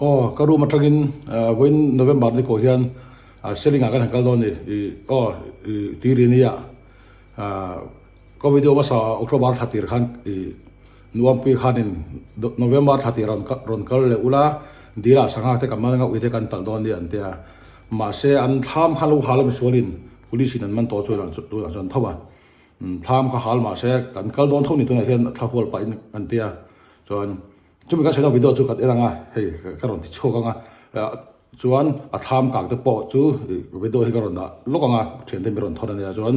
Aw, ka room atangin vawiin November ni kawh hian Seling ah kan han kal dawn a ni. Ih aw ih Tuirini ah ka video hmasa October thla tir khan ih Nuampui khanin November thla tir rawn rawn kal leh ula dil ah sangha te kan man anga ui te kan talh dawn a ni an ti a. Mahse an thlam khan lo hal a misualin police in an man tawh chuan tunah chuan tho a. Thlam kha hal mahse kan kal dawn tho ni tunah hian thla hual pahin an ti a chuan. Chumi kan sawi video chu kan en ang a, hei ka rawn ti chhuak ang a, chuan a thlam kang te pawh chu video hi ka rawn dah lawk ang a, thiante mi rawn thawn a nia chuan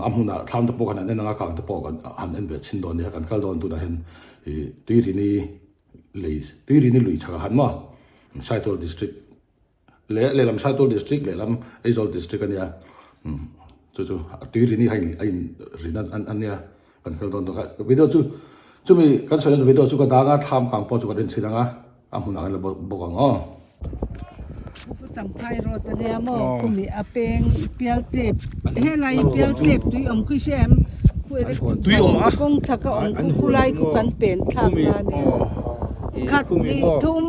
a hmunah thlam te pawh kan han en ang a, kang te pawh kan han en ve chhin dawn nia, kan kal dawn tunah hian ih Tuirini lei Tuirini lui chhakah khan maw Saitual district Leh lehlam Saitual District lehlam Aizawl District a nia chu chu Tuirini kha a in rin a nia kan kal dawn tawh kha video chu chumi kan sawi video chu ka dang a thlam kang pawh chu kan en chhin ang a a hmunah kan la bawk ang aw. Pu Champhai road a nia maw khumi a peng pial tep helai pial tep tui awm khi hre em kawng chhak a awm khu khulai khu kan pen thlak na a nia khat hnih thum.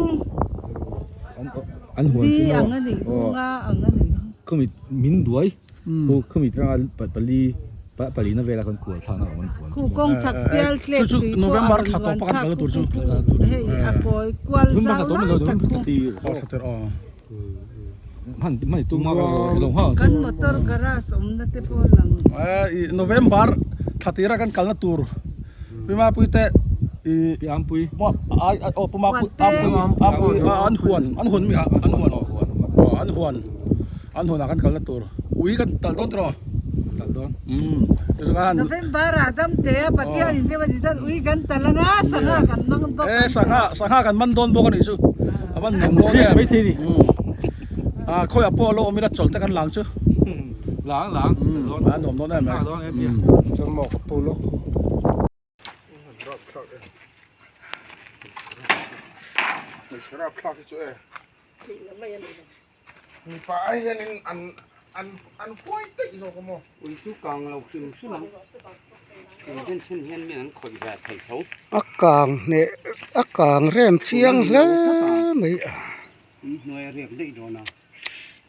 An huan chu maw ang a nih aw nga ang a nih khumi min duai khu khumi tanga pali pali na vela khan kual thlakna a awm an huan khu kawng chak pial tlek chu tui pawh a November rawn thla luan tawp a kan thlak kal tur chu hei a kawi kual zau lai tak khu hman hman tum a lo ha kan motor garage awmna te pawh lang November thla tira kan kalna tur Pumapui te i Piampui ai aw Pumapui Ampui an huan an huan mi an huan aw an huan an huan ah kan kalna tur ui kan talh dawn tawh talh dawn umm November ah dam te a Pathian in rem a ti chuan ui kan talh anga sangha kan mang bawk e sangha sangha kan man dawn bawk a nih chu a man nuam dawn em maithei ni a khawi ah pawh a lo awm ila chawlh te kan lang chu Lang lang a nuam dawn em mai Chuan maw ka pu lawk. Hmeichhe rapthlak hi chu e. Mipa ai hianin an an an huai daih zawk a maw. Ui chu kang lo hrim hrim ang. Kum chen chen hian mi an khawih ve thei tho. A kang hneh a kang rem chiang hle mai a. In hnuai a riak daih dawn a.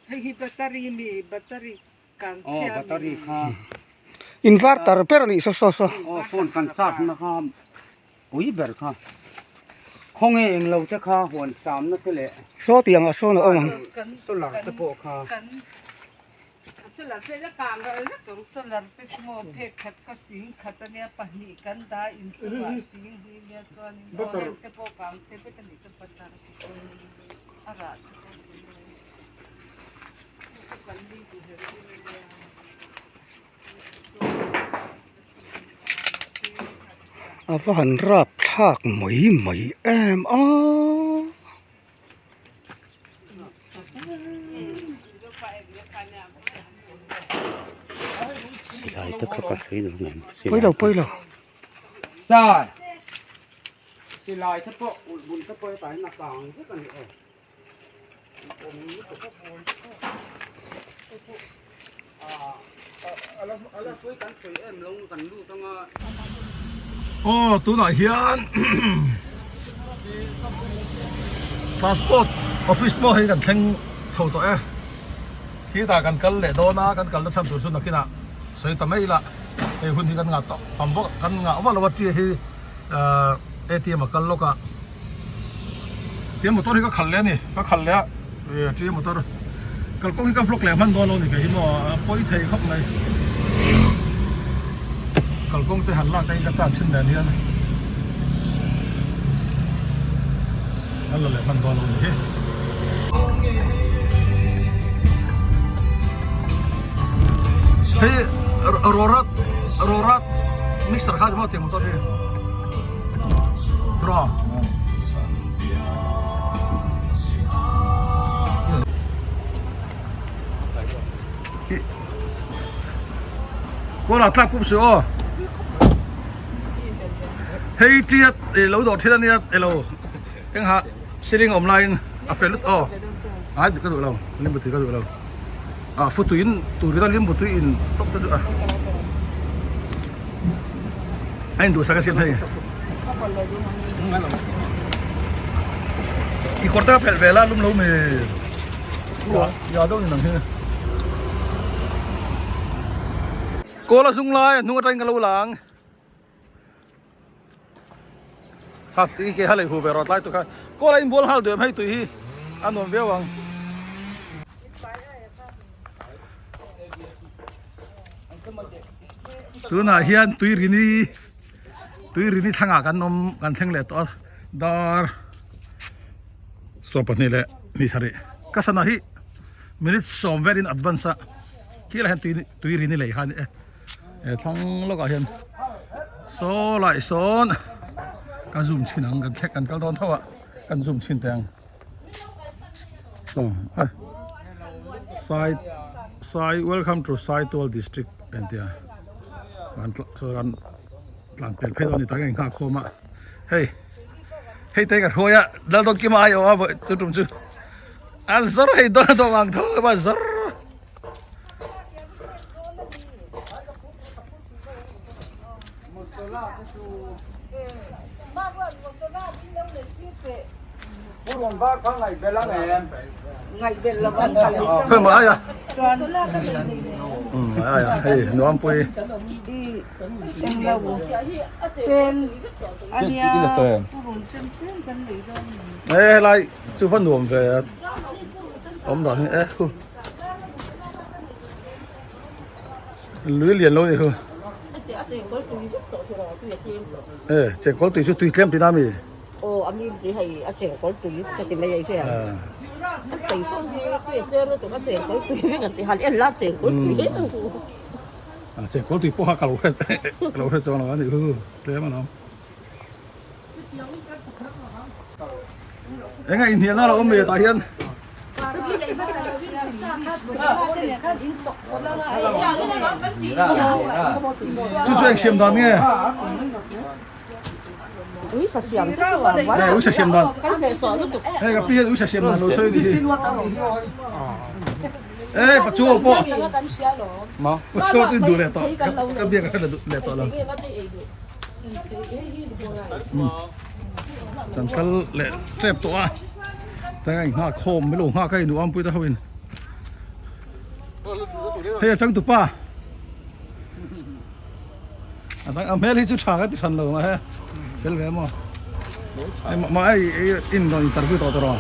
Hei hi battery mi battery kang Aw chhia mi. battery kha. Inverter ber a nih saw saw saw. Aw phone kan charge na kha pui ber kha. Khawnge englo te kha huan samna te leh. Saw tiang ah sawn a awm ang. Solar te pawh kha. Kan solar te la kang ral vek ang solar te chu maw phek khat kha sing khat ania pahnih kan dah inchungah sing hi nia chuanin aw heng te pawh kang te vek a nih chuan battery a rah te pawh chu A va han rap thlak mai mai em a. Silai te kha ka sawi duh ngem Pawi lo pawi lo. Sir silai te pawh ulh bun te pawh hetah hian a kang vek a ni aw. Aw tunah hian passport office pawh hei kan thleng chho tawh e khitah kan kal leh dawn a kan kalna chhan tur chu nakinah sawi ta mai ila hei hun hi kan ngah tawh tam vak kan ngah vak lo a tia hi ahh A_T_M a kal lawk a. Tia motor hi ka khalh leh a ni ka khalh leh a eh tia motor kalkawng hi ka vlog leh hman dawn lo ni kei hi maw a pawi thei khawp mai kalkawng te han lak te hi ka chak thin nen hian an la leh hman dawn lo ni hi. Hei rawrat rawrat mixer kha ni maw tia motor hi. Draw. Kawrah tlak pup suh aw. Hei tiat i lo dawh thin ania elo engha ceiling awm laiin a fel lut aw. Ai ka duh lo limbu tui ka duh lo. A futuin turin a limbu tui in tawp te chu a. A induhsak a siam thei. I kawr te kha phelh ve la lum lo mi. Ya deuh ni nang hi. Kawl a zung lai a hnung atangin ka lo lang. Ha i ke ha lei hu ve rawt lai tu kha. Kawl a inbual nghal duh em hei tui hi a nuam viau ang. Tunah hian tuirini tuirini thlangah kan awm kan thleng leh tawh a dar 22 leh ni sarih ka sana hi minute sawm velin advance a khi lai hian tui tuirini lei kha a ni e he thlang lawkah hian saw lai sawn ka zoom chhin ang kan thlek kan kal dawn tho a kan zoom chhin teh ang. Sai sai welcome to Saitual district entia kan kan tlan pel phei dawn a ni tak a inghak khawm a hei hei te ka hruai a Laldawnkima ai awh a vawi chu tum chu an zawr hei dawn a dawng ang tho a zawr. Helai chu va nuam ve a awm dan hi e hu Lui lian lo ni hu. E chengkawl tui chu tui tlem tihna ami? Aw a mi tui hei a chengkawl tui ka ti mai a i hria. A chei fo hi tui a tlem lutuk a chengkawl tui vek an ti han en la chengkawl tui hle ang hu. A chengkawl tui pawh kha ka lo hre ka lo hre chuang lo a nih hu tlem alawm. Eng a inhnialna lo awm mai tah hian. Chu chu eng siam dan nge? Uisa siam dan. Hei ka pi hian uisa siam dan lo sawi ni hi. Ê pachu pawh. Pachu tin duh leh tawh. Ka biak ka hre leh tawh lo. Kan kal leh tep tawh a tlai a inghak khawm mai lo nghak a induh ampui te ho in hei a changtupa a chang a hmel hi chu tha ka ti hran lo ang a he fel ve maw mah hei in rawn interview tawh tawh rawh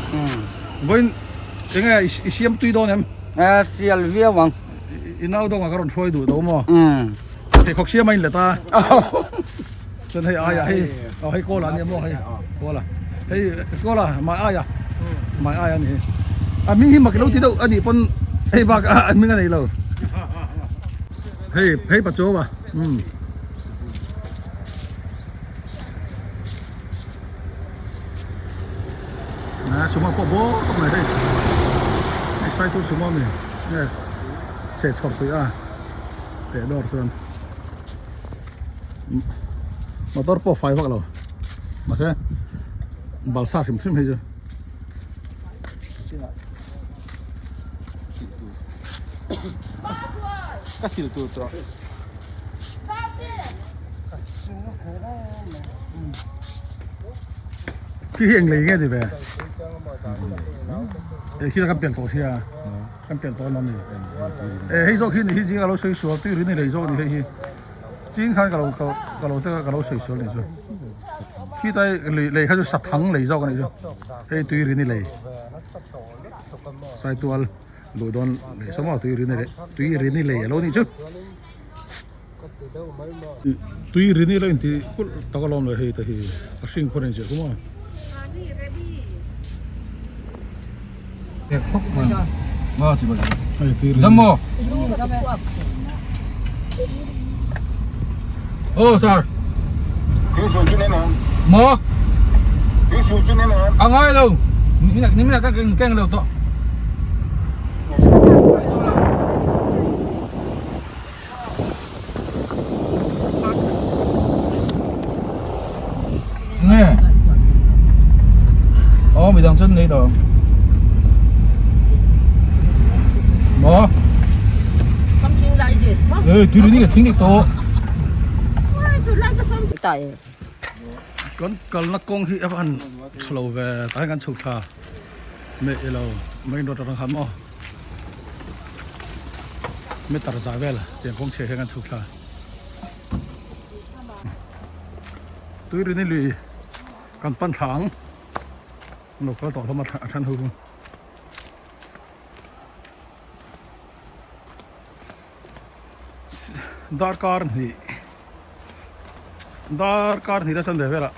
vawiin enge i siam tui dawn em sial viau ang i nau dawngah ka rawn hruai duh tawh maw Pheikhawk siam a inlet a chuan hei aia hei aw hei kawl ah nia maw hei kawl ah hei kawl ah mai aia mai aia a ni hei a hming hi mak ilo ti deuh a nih pawn hei bak a hming a nei lo hei hei pachuau a umm. Sumo pawh bawk tawp mai hei hei Saitual sumo a ni nge chhe chhawr pui a. Teh dawr chuan motor pawh fai vak lo mahse balsa hrim hrim hei chu ka sil tur tawh khi hi eng lei nge ni ve eh khi la kan pian tawh sia. Kan pian tawh a ni. E hei zawk hi ni hi zing a lo sawi sual tui rin lei zawk a ni hei hi. Ching khan ka lo ka lo te ka lo sawi sual ni chu. Khi tai lei lei kha chu sathang lei zawk a ni chu. Hei tui rin lei. Saitual luh dawn lei sawm a tui rin lei tui rin lei a lo ni chu. Tui rin lo inti kulh tak alawm le hei te hi a hring khawn a inziah kum a. Oh sir. Mo. A ngai lo. Ni mi ka keng lo to. Nge. Aw midang chuan nei lo. Maw? Ê, tui ni ka thing ni to. Kan kalna kawng hi a va han tha lo ve tah hian kan chhuk thla mai ilo main road atang khan maw meter za vel tiang kawng chhiah hian kan chhuk thla tuirini lui kan pan thla ang lo kal tawh hlawm a then ho chu. Darkar hnih darkar hnih la chanve velah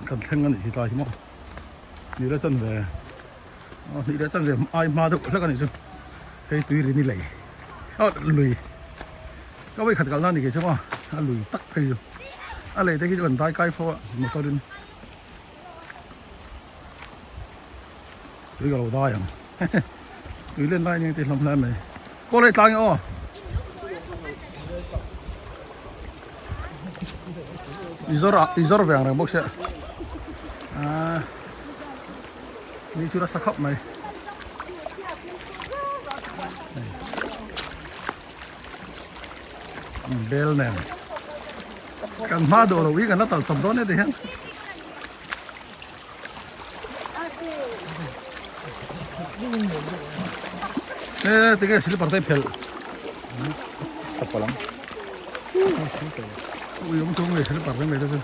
kan thleng a nih hi tlai hi maw hnih la chanve aw hnih la chanve ai hma deuh hlek a nih chu hei tui ri ni lei aw lui ka vawikhat kalna a ni kei chu maw a lui tak phei chu a lei te khi chu kan dai kai fo a motor in tui ka lo dai ang tui len lai nia tih hlawm hle mai kaw leh tlang e aw i zawr ah i zawr ve ang reng bawk sia ah ni chu nasa khawp mai bel nen kan hma duh loh hi kan la tal chawp dawn e ti hian. E tinge slipper te phelh Chapal ang. Ui awm chung nge slipper te mai te chu.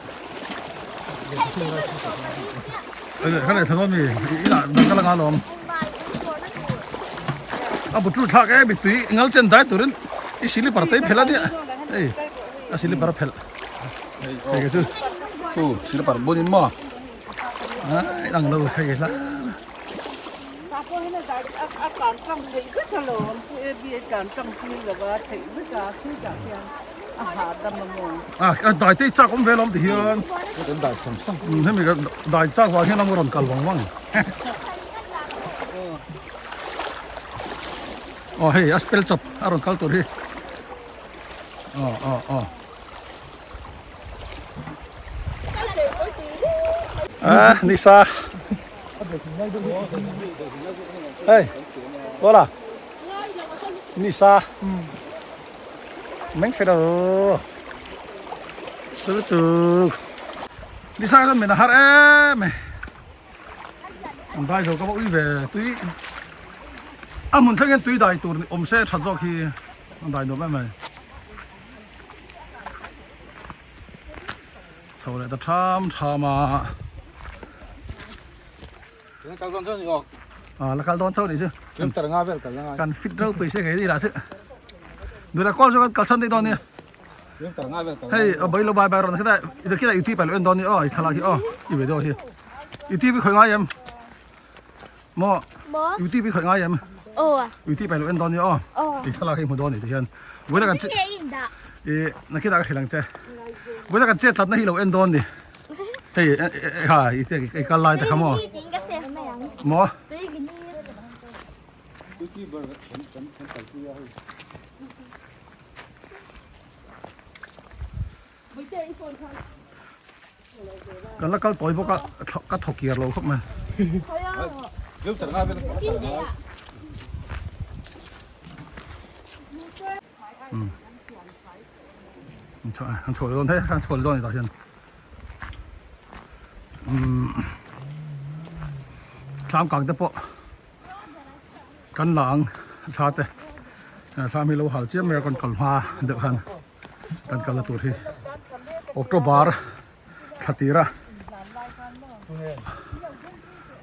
Kha leh thla dawn mi inah dang ka la nghal awm. A butru thlak e mittui ngal chen dai turin i slipper te phelh a nia. Hei a slipper a phelh. Hei ka chu u slipper bunin maw ai ang lo hei hla. Ta pawh hian a dai a tlan tlang theih vek alawm pu Abby a tlan tlang tir lova theih vek a khitah khian a hahdam a maw. A dai te chak awm ve alawm ti hian. Kan dai sang sang. Hemi ka dai chak vang hian a rawn kal vang vang. Aw hei a spell chawp a rawn kal tur hi. Aw aw aw. Ah nisa. Hey, hola. Nisa. Meng se lo. Sulu tuk. Nisa kan min a har em. An dai zo ka va ui ve tui. A hmun thleng hian tui dai tur awm se that zawk hi an dai nuam em mai. Chho leh ta tham tham a. Kal dawn chauh ni aw. À la kal dawn chauh ni chu. Kilometer nga vel kal la. Kan fit rau pui se ngei ni lah chu. Dura call chu kan kal san daih dawn nia. Kilometer nga vel kal. Hei a bai lo bai bai rawn khita i khita youtube ah lo en dawn ni aw i thlalak hi aw i video hi. Youtube i khawih ngai em? Maw? Youtube i khawih ngai em? Youtube ah lo en dawn ni aw. I thlalak hi hmu dawn ni ti hian. Vawiin a kan i nakhin ah ka hrilh ang che. Vawiin a kan chet tlatna hi lo en dawn ni. Hei kha i te i kal lai te kha maw? Maw? Kan la kal tawi bawk a ka thaw kiar lo khawp mai. An chho dawn hei an chho dawn ni tah hian tlang kang te pawh kan la ang thla te thlam hi lo hal chiam mai a kan kal hma deuh khan kan kalna tur hi October thla tira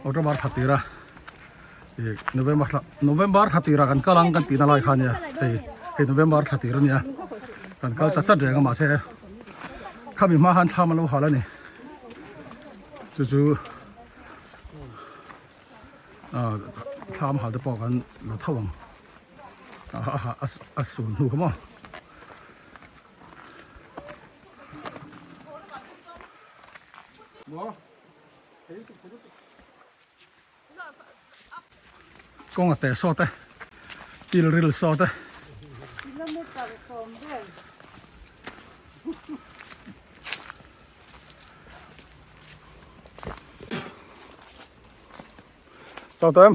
October thla tira ih November thla November thla tirah kan kal ang kan tihna lai kha ania hei hei November thla tir ania kan kal ta chat reng a mahse khami hma khan thlam a lo hal a ni chu chu ah thlam hal te pawh kan la tho ang a sul hnu kha maw. Kawng a teh sawt e, pil ril sawt e. Chau tawh em?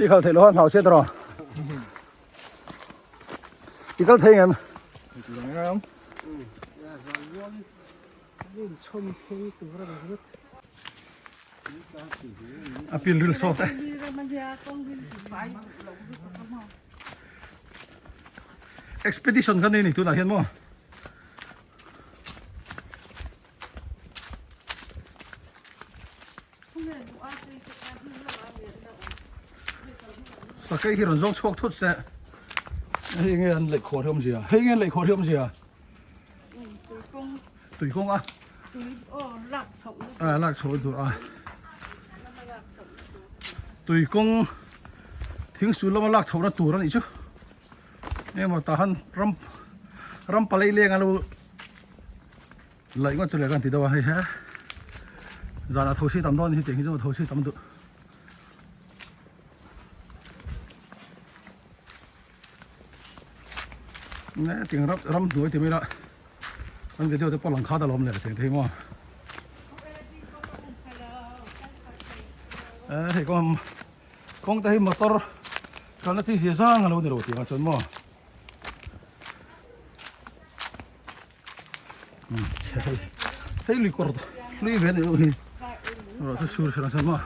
I kal theih loh a hlau chhiat rawh. I kal thei ngem? Inchhawm thleng tur a ni ringawt. A pil ril sawt e. Expedition kan nei ni tunah hian maw. Sakei hi rawn zawng chhuak thut se hei nge an leh khawh hi awmzia hei nge an leh khawh hi awmzia tui kawng a a lak chhoh tur a tui kawng thing sul lama lak chhohna tur a nih chu emaw tah han ram ram palei leng a lo Laih ngawt chu leh kan ti deuh a hei he zanah tho si tam dawn hi tiang hi chu tho si tam duh. Ne tiang ram ram hnuai ti mai la an video te pawh lang khat alawm le tiang te hi maw. Hei kawng kawng te hi motor kalna chi zia zang alo ni lo tiang ah chuan maw. Hei lui kawr lui ve ni hi ro chu sur sur sa ma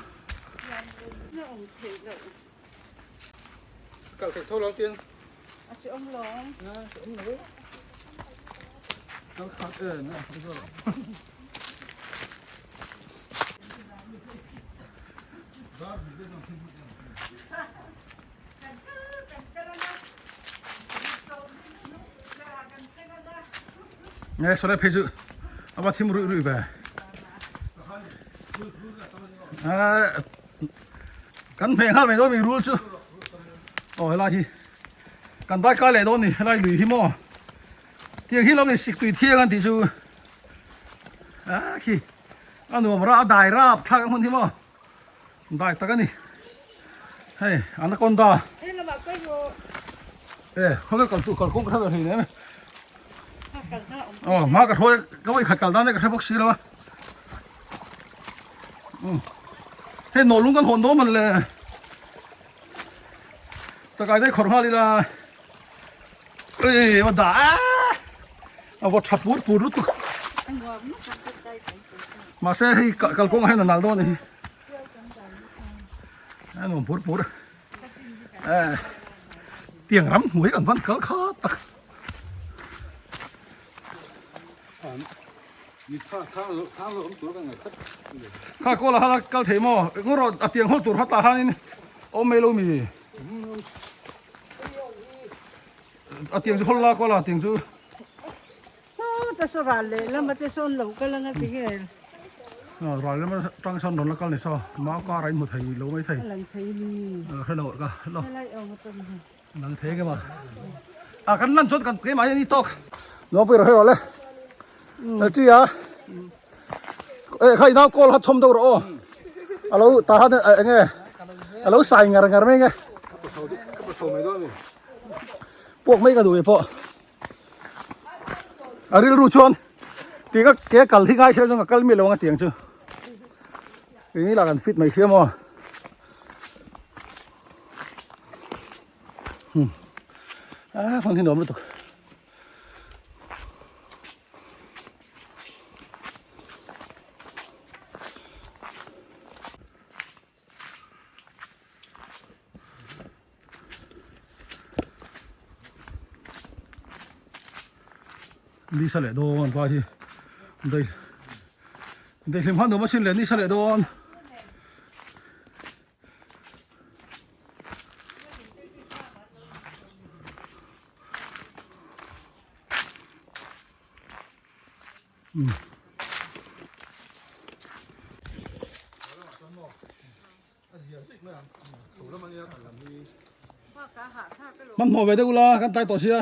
kal thei tho lo tin a chi om lo na chi om lo kal khat e na zo Nge saw lai phei chu a va thim ruih ruih ve kan hmeh nghal mai dawn mi rul chu aw helai hi kan dai kai leh dawn ni helai lui hi maw tiang hi lo ni sik tui thiang an tih chu a khi a nuam ra a dai rap thlak a hmun hi maw. Dai tak a ni. Hei anaconda. E khawvel kal tu kal kawng ka hre ve hlei nem e. Aw hma ka hruai ka vawi khat kal dan e ka hre bawk si lo a. Hei nawhlung kan hawn dawn man le. Chakai dai khawrh nghal ila. Ei va dah a. A va tha pur pur lutuk. Mahse hei kalkawngah hian a nal dawn a ni hi. A nuam pur pur. Tiang ram hmuh hi kan van kal khat tak. Kha kawl ah khan a kal thei maw? Ngaw rawh a tiang hawl tur kha tah hianin awm mai lo mi. A tiang chu hawl la kawl a tiang chu. Saw ta saw ral leh lama te sawn lo kal anga ti nge. Ral lama tang sawn rawn la kal ni saw mau kar a in hmu thei lo mai thei. A lang thei ni. Hre lo ka lo. Helai awm a tam hi. Lang thei ke ma. A kan lan chuan kan keimah hian i tawk. Nuam pui rawh hei rawh le. Chi a. E kha i nau call kha chhawm deuh rawh aw. A lo tah khan eng nge a lo sai ngar ngar mai nge. Puak mai ka duh e pawh. A rilru chuan ti ka ke kal hi ngai thil chuan ka kal mi lo ang a tiang chu. Keini lah kan fit mai sia maw. A phone hi nuam lutuk. Ni sa leh dawn tlai hi dei dei hlim han awm asin le ni sa leh dawn. Hmanhmawh ve deuh ula kan tlai tawh sia.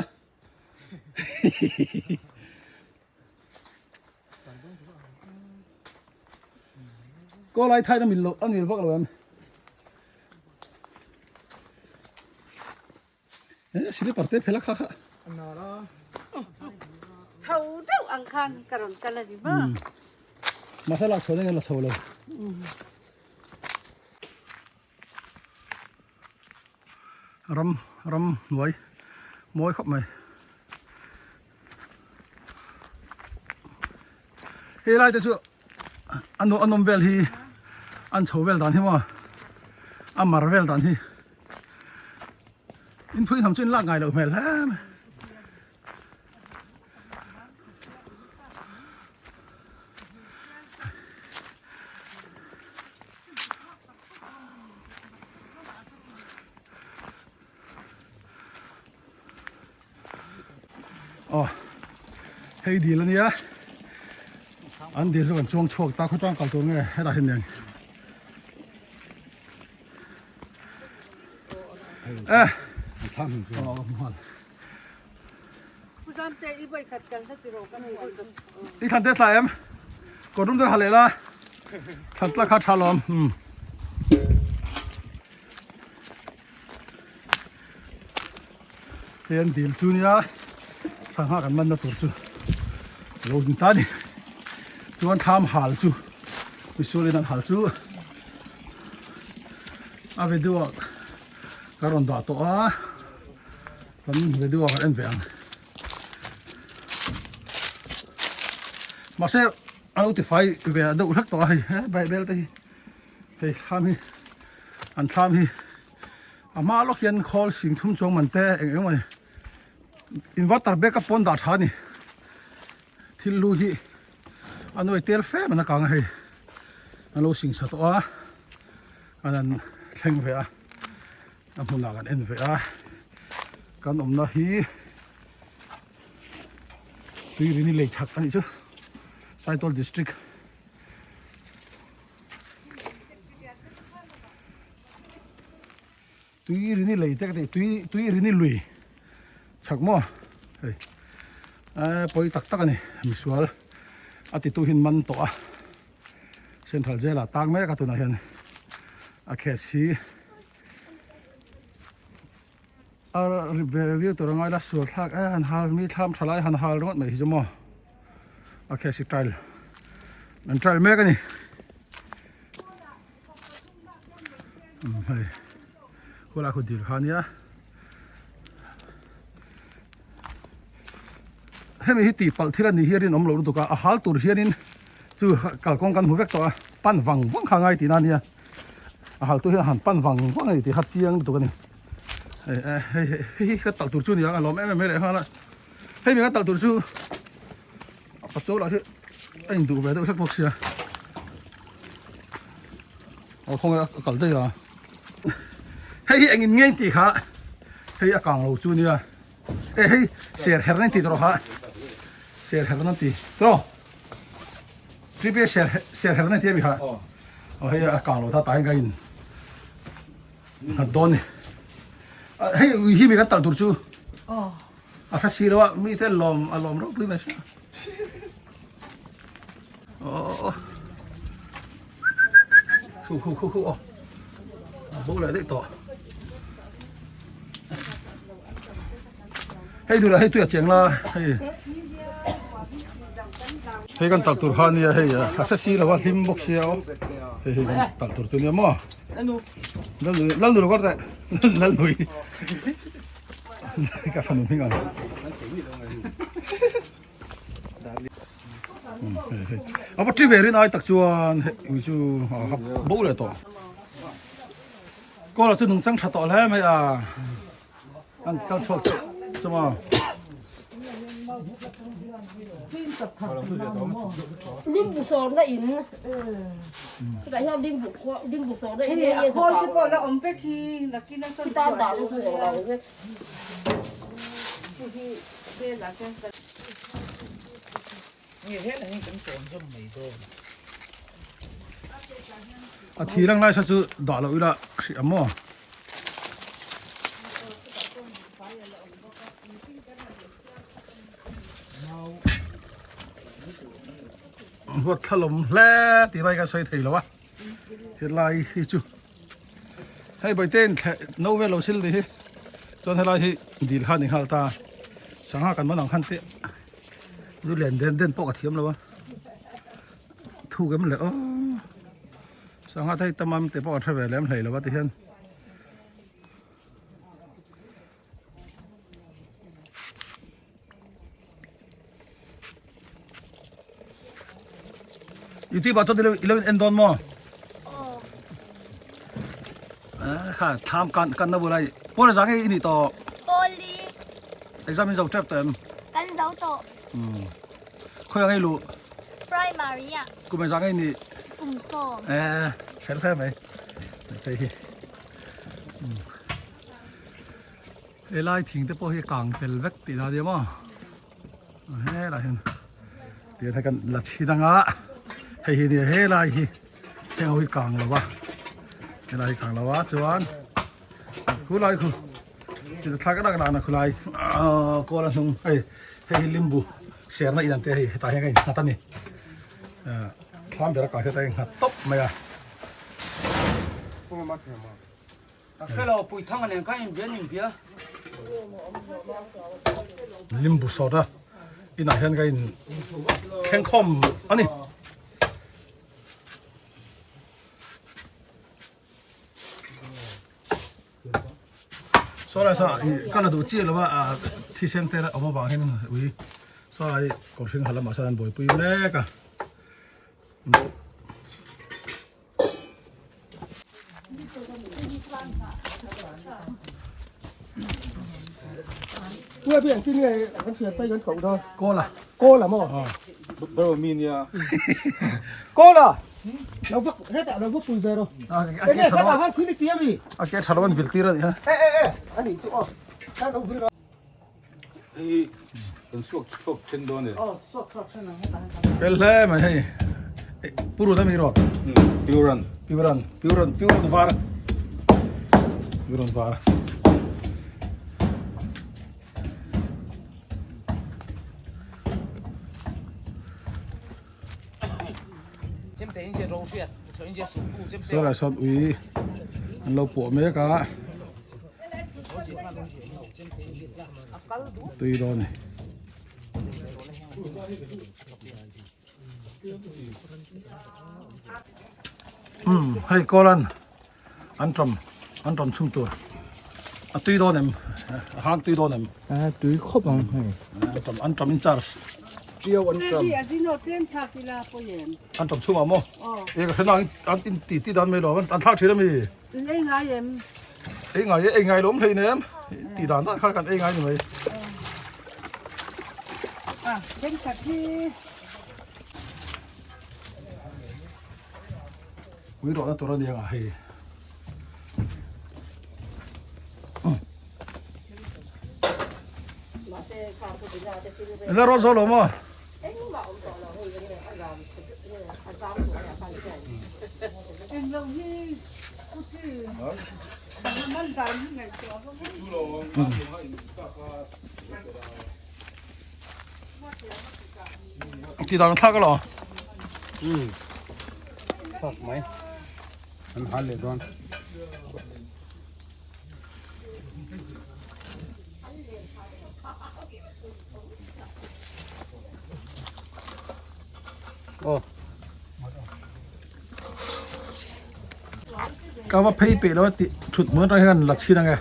Kaw lai thai na mil lo a mil vak lo em. Eh slipper te phela kha kha. Chho deuh ang khan ka rawn kal a ni ma. Mahse lak chho deuh la chho lo. Ram ram hnuai mawi khawp mai. Hei lai te chu a a nawm vel hi an chho vel dan hi maw a mar vel dan hi in phui hnam chu in lak ngai loh hmel hle mai. Aw hei dil ania an dil chu kan chuang chhuak ta khawtlang kal tur nge hetah hian nen eh I thlan te tla em? Kawt rum te ha leh la. Thlan tla kha tha lawm. Hmm. Hei an dil chu nia sangha kan man na tur chu lo ding ta ni. Chuan thlam hal chu misualin an hal chu a video ah ka rawn dah tawh a. Kan video ah kan en ve ang. Mahse a lo ti fai ve deuh hlek tawh a hei he bai bel te hi hei thlam hi an thlam hi a hma lawk hian khawl sing thum chuang man te eng eng emawni inverter backup pawn dah tha a ni thil lu hi a nuai tel fe man a kang a hei an lo sing sa tawh a an han thleng ve a. A hmunah kan en ve a, kan awmna hi Tuirini lei chhak a nih chu Saitual district. Tuirini lei te ka tih tui Tuirini lui chhak maw hei eh pawi tak tak a ni misual a titu hian man tawh a Central Jail ah tang mek a tunah hian a case hi. A ri ve viau tur a ngai la sual thlak e han hal mi thlam tha lai han hal ringawt mai hi chu maw a case hi trial an trial mek a ni umm hei khawlai khaw dil kha ania hemi hi tih palh thil a nih hi a rinawm loh lutuk a a hal tur hianin chu kalkawng kan hmu vek tawh a pan vang vang kha a ngai tihna a nia. A haltu hian a han pan vang vang a ni tih kha chiang lutuk a ni. Hei hei hei hi ka talh tur chu a ni ang a lawm em em mai leh nghal a. Hei mi ka talh tur chu a pachaw lah hi a induh ve deuh hlek bawk sia. Aw khawnge a kal daih a. Hei hi engin nge tih kha hei a kang lo chu a nia. E hei ser her na tih tawh kha ser her na ti tawh. Tripia ser ser her na ti ami kha. Aw hei a kang lo tha ta hian ka in nghat dawn ni. Hei ui hi mi kan tal tur chu. A hre si lo a mi te lawm a lawm ropui mai sia. Aw. Khu khu khu khu aw. A bo leh daih tawh. Hei dura hei tuia cheng la hei. Hei kan tal tur kha nia hei a hre si lo a hlim bawk sia aw. Hei hei kan tal tur chu nia maw. Lal lal nu kawr teh lal nui. Ka fanu hming ang. A va ṭi ve rin ai tak chuan hei ui chu a hap bo leh tawh. Kawla chu nungchang tha tawh hle mai a. An kal chhuak chu chu maw. Limbu sawrna in chutah hian limbu khaw limbu sawrna in hei a khawl te pawh la awm vek hi nakin a sawn chhuah dah te chu eng lo vek. A thir ang lai sa chu dah loh ila hrih ang maw? Huat thlalawm hle tih lai ka sawi thei lo a helai hi chu hei Bawihtein thleh no vel lo sil ni hi chuan helai hi dil kha a ni nghal ta sangha kan man ang khan te Zu len den den pawh ka thiam lo a thuk em le aw sangha te hi tamam te pawh an hre ve lem hlei lo a ti hian Youtube ah chuan i lo in en dawn maw? Aw. Kha thlam kan kan na bulai pawl zang i ni tawh. Pawli. Exam in zo tep tawh em? Kan zo tawh. Khawi ang i luh? Primary ah. Kum engzah nge i nih? Kum sawm. Eh, fel hle mai. Hei hi. Helai thing te pawh hi kang tel vek tih na nia maw? Helai hian tiang hian kan la chhin anga hei hi nia helai hi heng ho hi kang lo a helai hi kang lo a chuan khulai khu chu thlak rak rak na khulai kawl a hnung hei hei hi limbu serna in ang te hei hetah hian ka innghat a ni thlam ber a kang se ta innghat tawp mai a. Ka hre lo, Puithanga nen khan inbia an inbia. Limbu sawt a inah hian ka in thleng khawm a ni. Saw lai saw i ka la duh chiah lo a thisen te awm avang hian ui saw lai kawr hring ha lamah sawn an buaipui mek a. Kawl a. Kawl a maw? Bro mi nia. Kawl a. Lo vak hetah lo vak pui ve rawh. Enge hetah khan khuini tui ami? A ke tha lo an vil tir a ni ha. E e e ani chu aw. Khan lo vil rawh. Hei kan suak chhuak then dawn e. Aw suak chhuak then ang hetah hian. Fel hle mai hei. Purun ami rawh. Piuran. Piuran piuran piuran var. Piuran var. Sawlai sawn ui an lo puah mek a tui dawn a ni. Umm hei kawlan an tawm an tawm chhung tur a tui dawn em a hang tui dawn em a tui khawp ang hei an tawm an tawm in charge chiao an tawm an tawm chhung ah maw e ka hre an in ti ti dan mai lo an thlak thin ami ei ngai em ei ngai ei ngai lo hlei nem ti dan dan kha kan ei ngai ni mai a then khat hi Ui rawhna tur a ni ang a hei. Ila rawt zo lo maw? Ti dan thlak alo. Thlak mai. An hal leh dawn. Oh. Ka va phei peih lo ti thut hmun atang hian la chhin ange.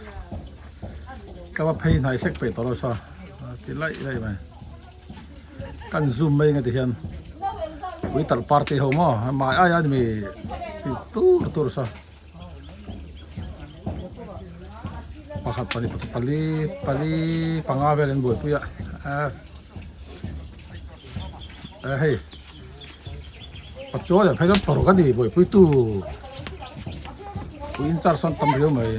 Ka va phei hnai sek peih tawh lo sa. Ti laih laih mai. Kan zoom mai nga ti hian ui talh party ho maw mai ai a ni mi ti tur tur sa. Pakhat pahnih pathum pali pali panga vel an buaipui a eh hei pachuan phei chuan paruk a ni buaipui tu pui in charge sawn tam riau mai.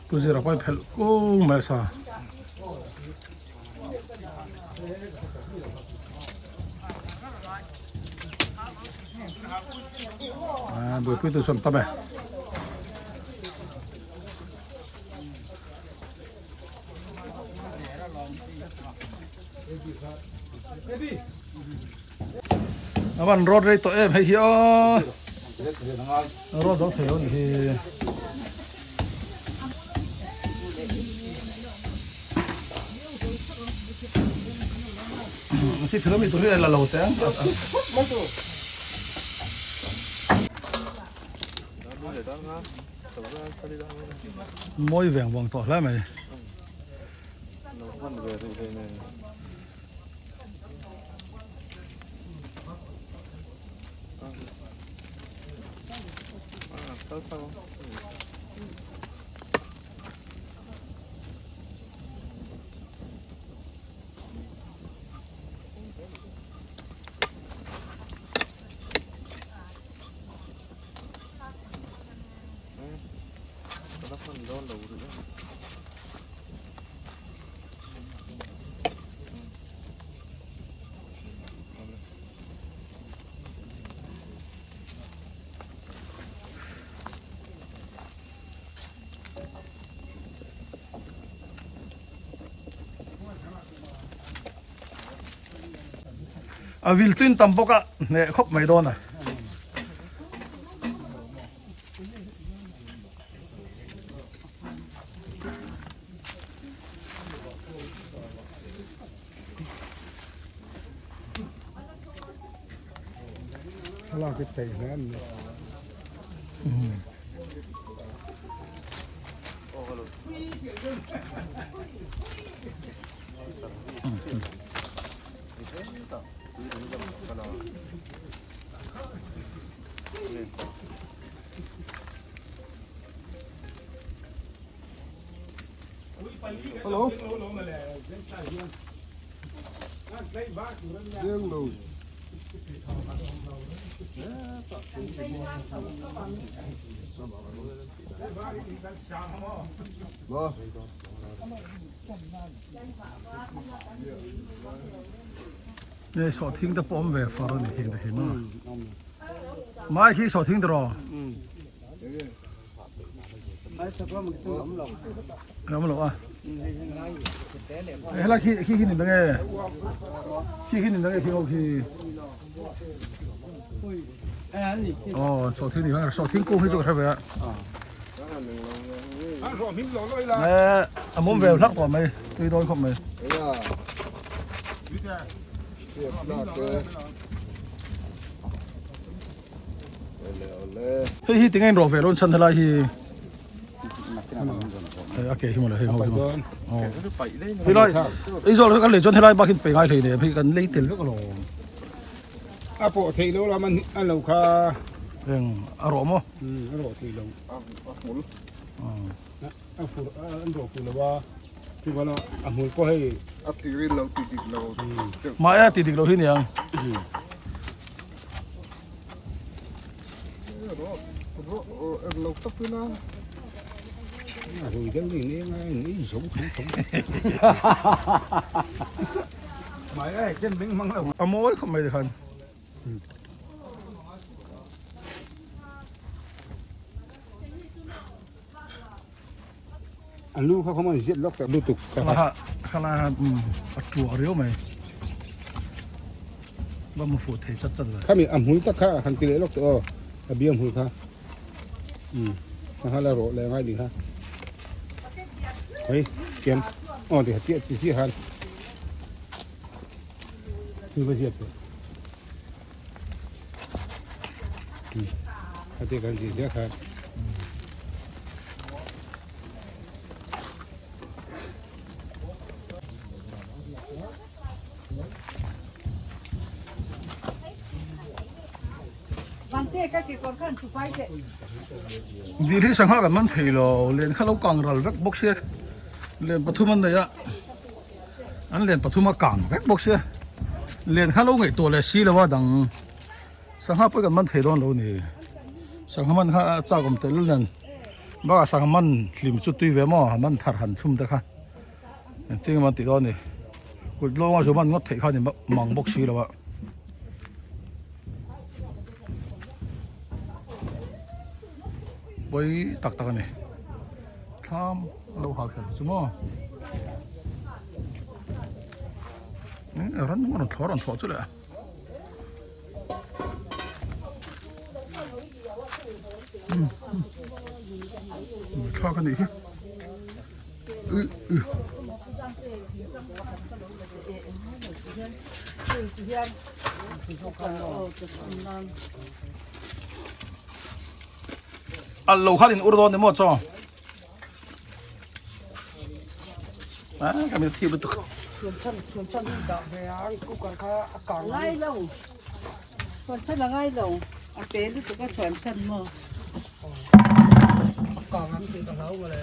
Pu zira pawh phelh kung mai sa. À, buổi cuối tuần tâm này. A van road rei tawh em hei hi aw road zo thei lo ni hi. Chi thil ami tur hi la lo teh ang. Mawi veng vawng tawh hle mai. A vil tuin tam bawk a hneh khawp mai dawn a. Thlalak hi peih hle an ni. Hello. Nge sawhthing te pawh awm ve far a ni heng te hi maw mai khi sawhthing tiraw awm lo a helai khi khi khi ni dang e khi khi ni dang e khi ho khi aw sawhthing ni kha sawhthing kung hi chu ka hre ve a a mawm ve hlak tawh mai tui dawn khawp mai. Hei hi tinge in rawh ve lo chhan helai hi a ke hi mawle hei ho hi maw helai ei zawh kan lei chuan helai bak hin pe ngai hlei nem hei kan lei tel vek alawm a pawh theih lo lam a lo kha eng a rawh maw a rawh theih lo a hmul a fur an rawh fuh lo a chuan a hmul pawh hei a tirin lo ti dik lo mah e ti dik lo hi niang lo tak ina a hui deuh ni ne ngai ni zo thung thung mai e ken ming mang lo a mawi khawp mai khan A lu kha khaw ziat lawk tak lutuk kha kha khala a tua riau mai ba mu fu thei chat chat khami a hmul tak kha han ti leh lawk tawh aw a bia hmul kha kha kha la rawh leh ngai ni kha hei kiam aw ti ti ti chi han tu ba ziat tawh kha te kan ti ziah kha Dil hi sangha kan man thei lo len kha lo kang ral vek bawk sia len pathum an nei a. An len pathum a kang vek bawk sia len kha lo ngaihtuah leh si lo a dang sangha pawh kan man thei dawn lo a ni sangha man kha a chak awm telh nen bakah sangha man hlim chu tui ve maw a man thar han chhum te kha engtin nge maw an tih dawn a ni kut lawnga zu man ngawt theih kha a ni mang bawk si lo a. Pawi tak tak a ni thlam a lo hal kher chu maw ran a rawn thlawh a rawn thlawh chu leh a thlak a nih hi Alh lo khan in ur dawn ni maw chaw? Ah ka mi thip lutuk. Ngai lo. Chhuan chhan a ngai lo. A pe lutuk a chhuan chhan maw? Kang an tih ka hlau mawle.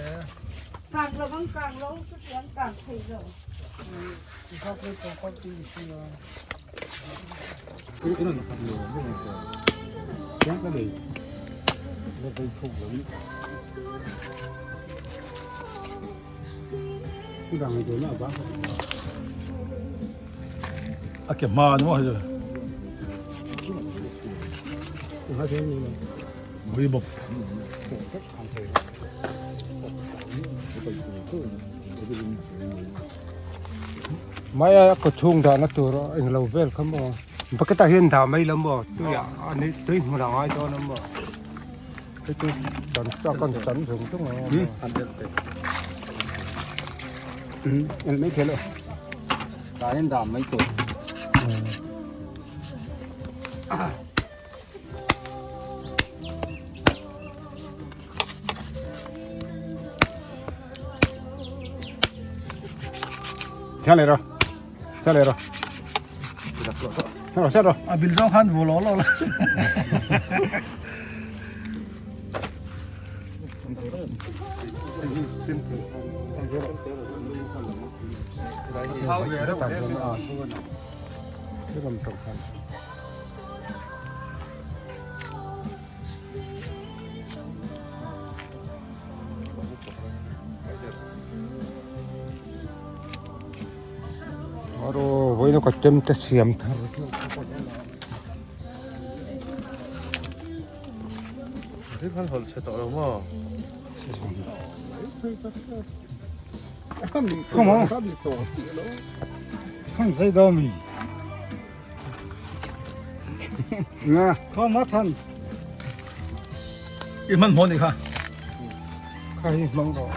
Kang lo ang kang lo chutiang kang thei lo. A ke hma ni maw hei chu. Mui bawk. Mai a kaw chhung dahna tur englo vel kha maw bucket ah hian dah mai lo maw tuiah ani tui hmun a ngai dawn a maw hei chu chan chak a chan zung zung a maw. 下来了，下来了，下下了。 A bil zawng khan vu lo lo la. Aro vawiin a ka chem te siam thar I hmanhmawh nih kha. Kha hi hmang rawh.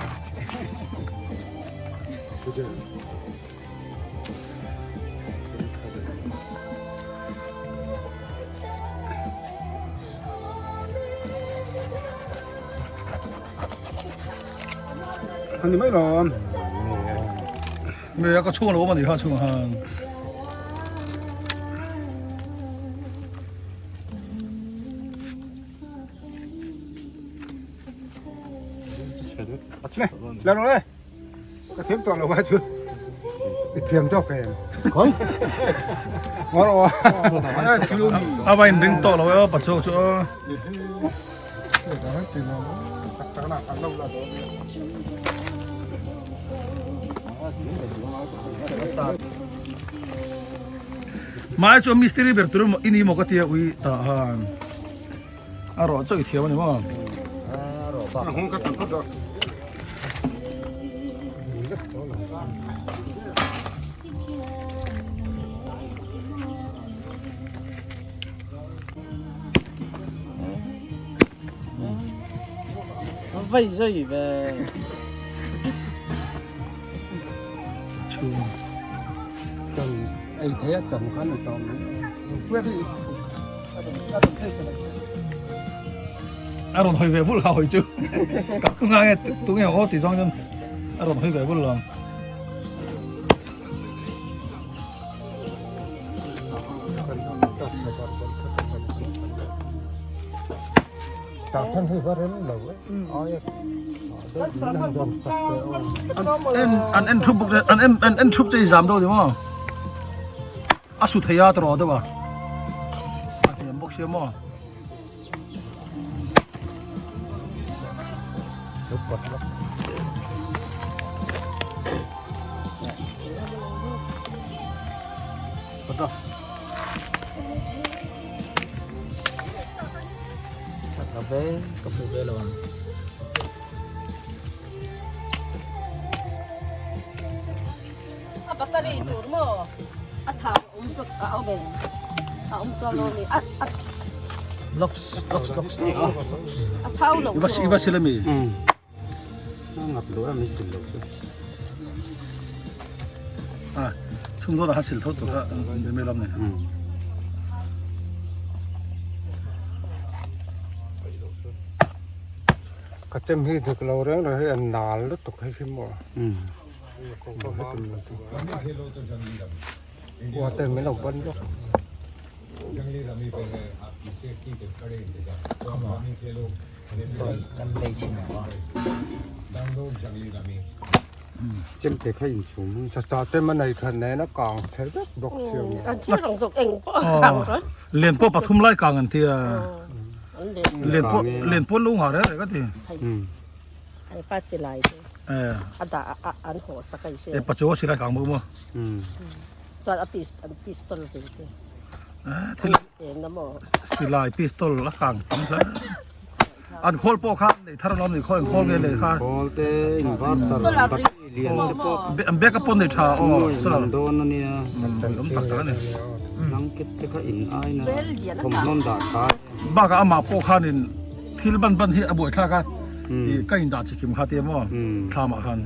Ani mai lawm. Me a ka chhung lo awm a nih kha chhungah khan. Le lo le. Ka thiam tawh lo a chu. I thiam tawk em. Khoi. Ngor aw. A va in ring tawh lo e pa chhuak chu aw. Mai chu mistiri ber tur i ni maw ka tia ui ta han a rawh chaw i thiam a ni maw. Vei zui ve. Chhung. Tần ei thấy a tần khan a tawm A rawn hawi ve vul kha hawi chu. Ka tunga nge tunge aw ti zawng chuan a rawn hawi ve vul lo. An en thup bawk an en an en thup che i zam deuh ni maw a su thei a tawh deuh a a hniam bawk sia maw. Ka hmu ve lo ang. A battery tur maw a tha awm vek a awm em a awm chuan lo ni a a Locks locks locks locks a thau lo I va i va sil ami? Ngap lo em sil lo chu. A chhung dawt ah khan sil tho tur kha ni mai lawm ni. Ka chem hi dik lo reng reng hi a nal lutuk hei hi maw. Ua ten min lo ban bawk. Chem te kha inchhum. Chacha te ma nei than nen a kang chhe vek bawk sia maw. An thil rang zawk eng pawh a kang rawh. Len pawh pathum lai kang an ti a. Len pawh len pawh lo ngah reng reng a ti. An pa silai te. A dah a an haw sak a i hria. E pachu a silai kang bawk maw. Chuan a an pistol ve te. Thil silai pistol a kang tam hle. An khawl pawh kha nei thar alawm ni khawl an khawl nge nei kha. Khawl te inverter battery lian te pawh. An backup pawh nei tha aw solar. An dawn ania. Awm tak tak ani. Blanket te kha in aina thawmhnaw dah tha. Bakah amah pawh khanin thil ban ban hi a buaithlak a ka in dah chikim kha tia maw thlamah khan.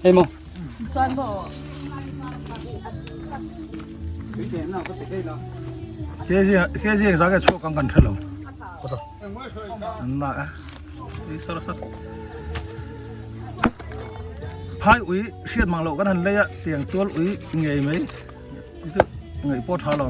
Hei maw. Kg engzah nge chhuak ang kan hre lo. An lak a. Sar sar. Phai ui hriat mang loh kan han lei a tiang tual ui ngei mai chu ngaih pawh tha lo.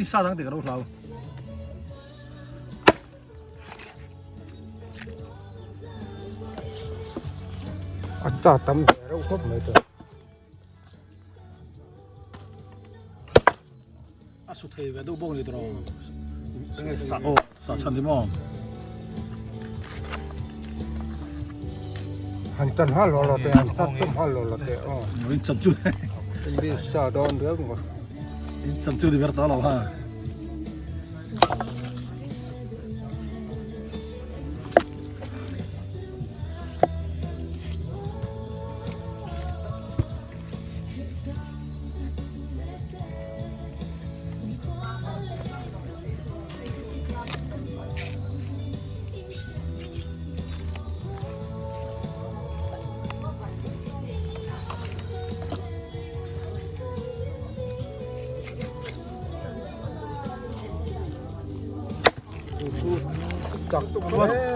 I sa dang te ka ro hlau. A cha tam ve reuh khawp mai tawh. A su thei ve deuh bawk ni tawh enge sa aw sa chhan ni maw. Han chan hal lo lo te han chat chum hal lo lo te aw. In chan chu. English sa dawn riau maw. In chan chu ni ber ta lo ha.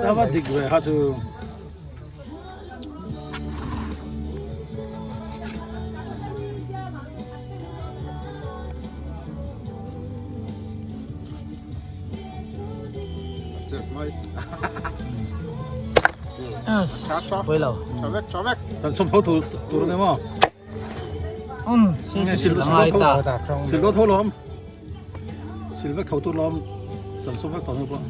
Ava dik ve ha chu. Chan sawm tho tur tur ani maw? Sil tho lawm. Sil vek tho tur lawm. Chan sawm vek tho hnu pawh.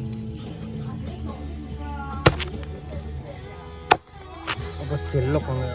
A va chil lawk ang e.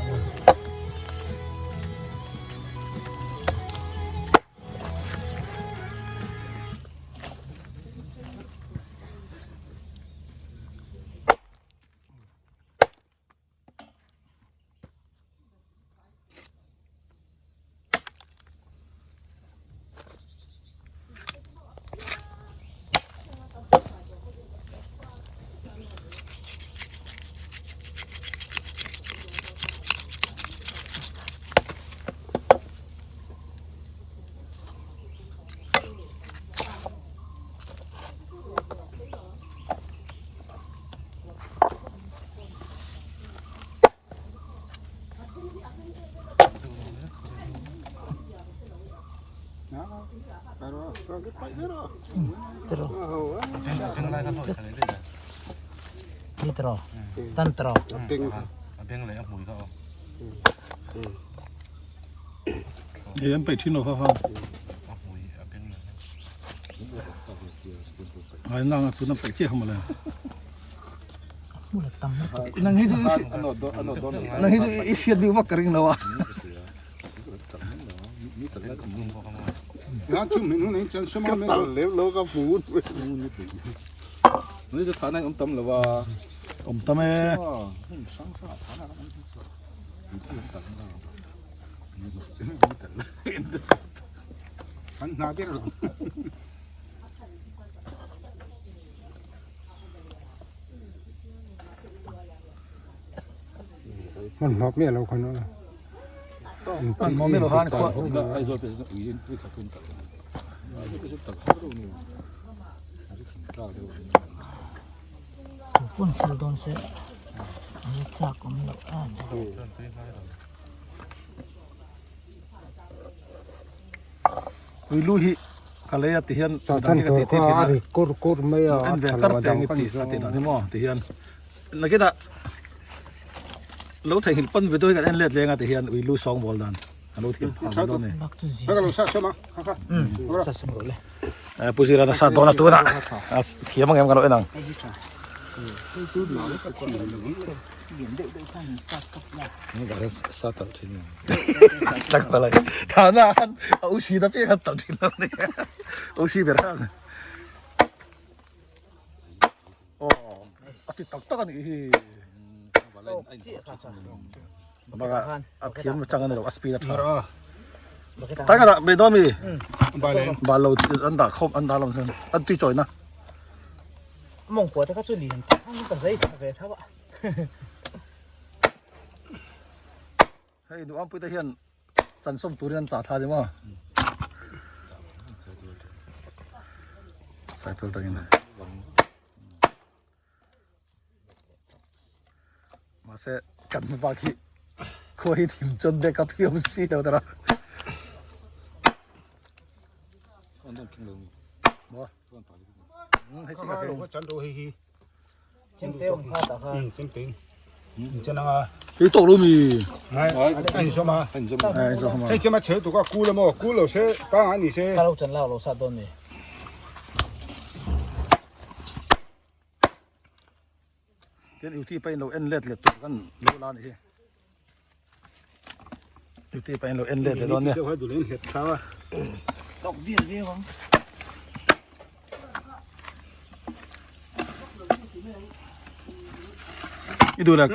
Hei an peih thin lo kha kha. Ai nang a tuna peih chiah kha mawle. Nang hi chu nang hi chu i hriat bik vak ka ring lo a. Awm tam e. An hna ber lo. Hman hlawk miah lo khan a. Hman hlawk miah lo khan khua. Pawn khel dawn se an la chak awm loh em. Ui lu hi ka lei a ti hian Chan tur kha a ri kur kur mai a en ve kar te ang i ti a ti dan hi maw ti hian nakinah lo theihnghilh pawn video hi kan en let leng a ti hian ui lu sawng bawl dan a lo thiam phah mai dawn a ni. Pu Zira nasa dawn a tunah a thiam ang em kan lo en ang. Thana khan a usi na piang khan tal thin lo ni usi ber khan aw a ti tak tak a nih hi baka a thiam chang a ni lo a speed a tha tai ka dah ve dawn mi bal lo an dah khawp an dah lo chuan an tui chawi na mawngkua te kha chu lian tak ang ka zai tha ve tho a Hei duham puite hian chansawm turin an chah tha ni maw? Cycle tangin. Mahse kan hma bak hi khaw hi thim chuan backup hi awm si lo tara. Maw? Hei chi ka keng. Chemte awm kha tah khan. Chemte in chen anga. Tui tawk lo mi. Ai in zawm a. Ai in zawm a. Hei chem a chhe tuk a kul a maw kul lo se pang a ni se. Ka lo chan lak lo sat dawn ni. Tin uti pa in lo en let let tur kan lo la ni hi. Uti pa in lo en let let dawn nia. Tok vial viau ang. I duh la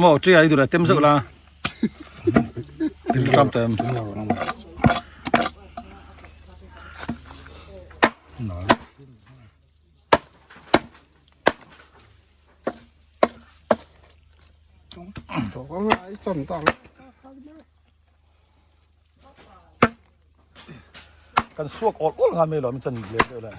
maw ṭia i duh la tem zauh la. In ram tem. Kan suak awl awl nga mai lo min chan le deuh le.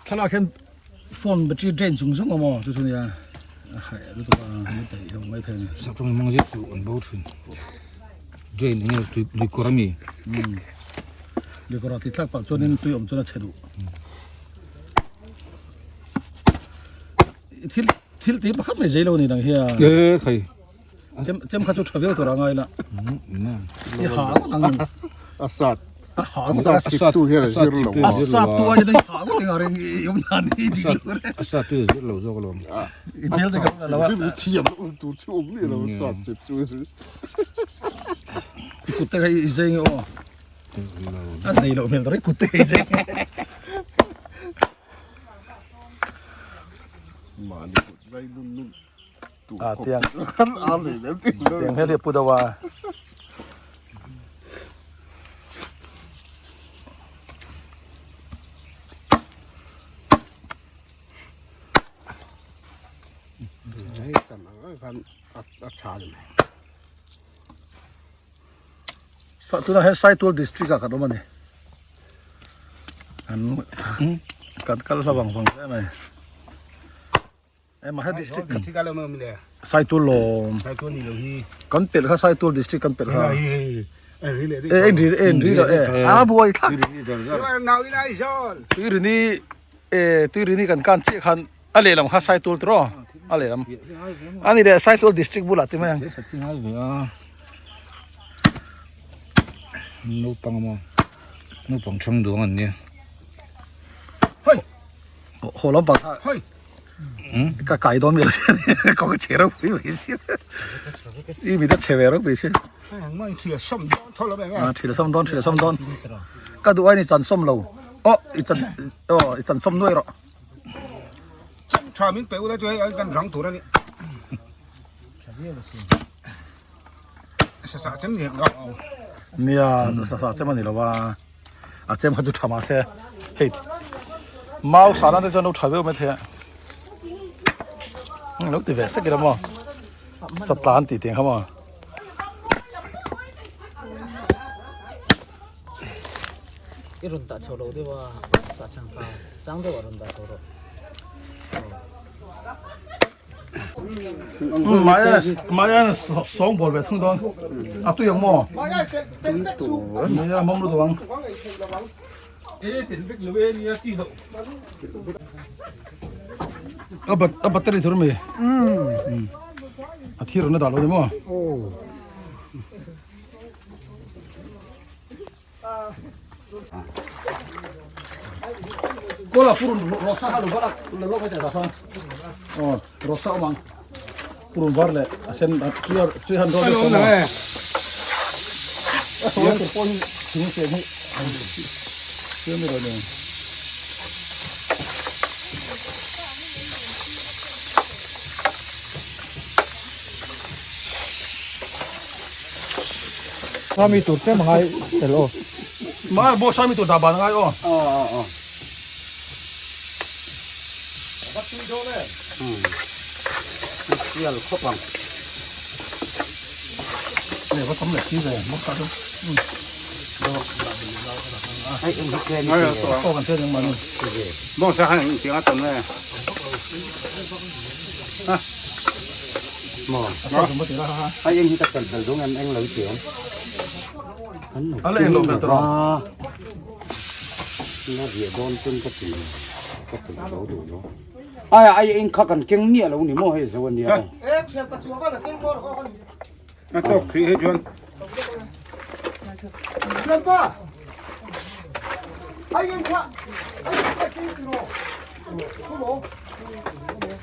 Thlalak hian phone battery drain zung zung awm aw chu chu nia a haih lutuk a ni peih lo mai thei a ni. Saptawng hmang zet chu an bo thin drain enge tui lui kawr ami. Lui kawr ah tih tlak pah chuanin tui awm chuan a chhe duh. Thil thil tih pakhat mai zei lo ni dang hi a. E khai. Chem chem kha chu tha viau tur a ngai la. I ha ngawt ang. A sat. A ha A sat chip tu hian a zir lo. A sat tu ai hian ha ngawt ang a ring i awm dan hi dik lo re. A sat tu a zir lo zawk alawm. I hmel che ka la lo a. Thiam lo tur chu awm ni lo a sat chip chu. I kut te kha i zei nge aw. A zei loh hmel tur i kut te i zei. Mahni kut zai nun nun. A tiang tiang hel hi a pu deuh a. Tunah hian Saitual district ah kan awm a ni. An kan kal hla vang vang hle mai. Emahe district kan Saitul lawm kan pelh kha Saitul district kan pelh kha e en ri en ri lo e a buai thlak tuirini e tuirini kan kan chiah khan a lehlam kha Saitul tiraw a lehlam ani leh Saitul district bulah ti mai ang naupang maw naupang thang duang an nia haw lampang kha. Ka kai dawn mial sia ni ka che ropui mai sia i mit a che ve ropui sia a thil a sawm dawn thil a sawm dawn ka duh ain i chan sawm lo aw i chan aw i chan sawm nuai rawh tha min pe ula chu hei kan rang tur ani sa sa chem ni nia sa sa chem ani lo a a chem kha chu tha mahse hei mau sana te chuan lo tha viau mai thei a lo ti ve sek ila maw satlan tih tiang kha maw. I rawn dah chho lo deuh a sahchang kha sang deuh a rawn dah chho rawh. Maian sawng bawl ve thung dawn a tui ang maw nia mawm lutuk ang a bat a battery tur mi a thir na dah lo ni maw Kola purun rosa kha lo balak lo lo mai ta sa. Oh, rosa omang. Purun var le a sen clear 300 le na. A so tur pon thing se hi. Siam mi ro ne. Sami tur te mangai tel aw. Ma bo sami tur da ban ngai aw. Aw aw aw. Sial khawp ang. Ne va tam le chi ve mo ka tu. Ai eng hi ken ni. Ko kan chen ma ni. Bo sa han ti nga tam le. Mo. Ai eng hi ta kal bel dong em eng lo ti om. Kan lo. Ala eng lo me tro. Na ria don tun ka ti. Ka ti lo du lo. Ai ai eng kha kan keng mia lo ni mo hei zo ania. E thian pa chuwa la keng bor ho kan. A tok thri he chuan. Thian pa. Ai eng kha. Ai kha keng ti ro. Ku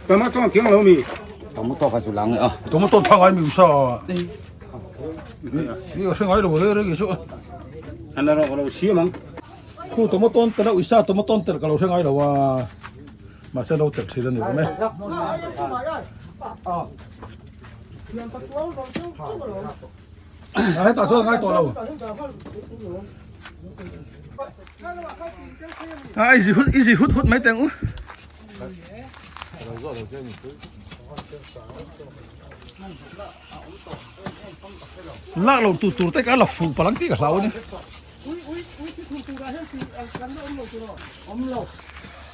Tama tong keng lo mi. Tomato kha chu lang a. Tomato tha ngai mi sa. Ni ka hre ngai lo le re ki chu. An ro lo si mang. Khu tomato te la uisa tomato tel ka lo hre ngai lo a. Mahse lo tel thin a ni awm e. A hetah chuan ngai tawh lo. A i zi hut i zi hut hut mai teng u. Lak lo tur tur te ka la fu palang tih ka hlau a ni.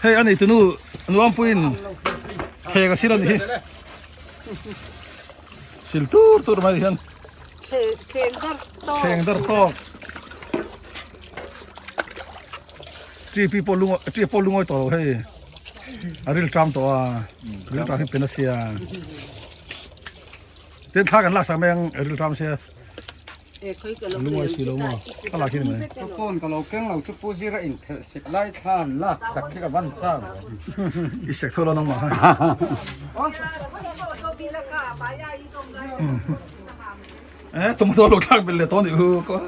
Hei a neitunu nuampuiin kheng a sil a ni hi. Sil tur tur mai hian. Kheng dar tawk. Chi pi pawh lungawi chi pawh lungawi tawh lo hei. A ril tram tawh a. Ril tram hi pen a sia. Tin thla kan lak sak mai ang ril tram sia. Lungawi si lo maw a lak hi ni mai. Ka phone ka lo keng lo chu pu zira in phelh sik lai thla an lak sak hi ka van chang. I sek tho lo nangmah ha. Eh tomato lo thlak belh leh tawh nih hu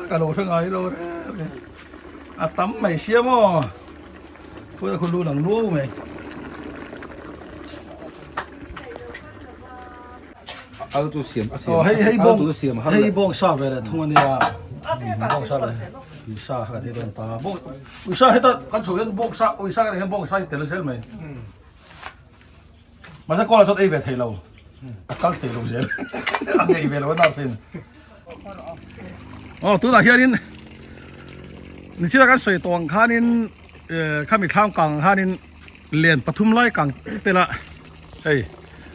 ka lo hre ngai lo reng a tam mai sia maw phuai khu lu lang luau mai. Al chu siam a siam hei hei al chu siam har hei bawng sa ve leh thung ania bawng sa leh uisa kha kan ei dawn ta bawng uisa heta kan chho hian bawng sa uisa kan ei hian bawng sa hi tel zel mai mahse kawlah chuan ei ve thei lo a kal thei lo zel a ngei ve lo a nar thin aw tunah hianin nichina kan sawi tawh ang khanin khami thlam kang ang khanin Len pathum lai kang tela hei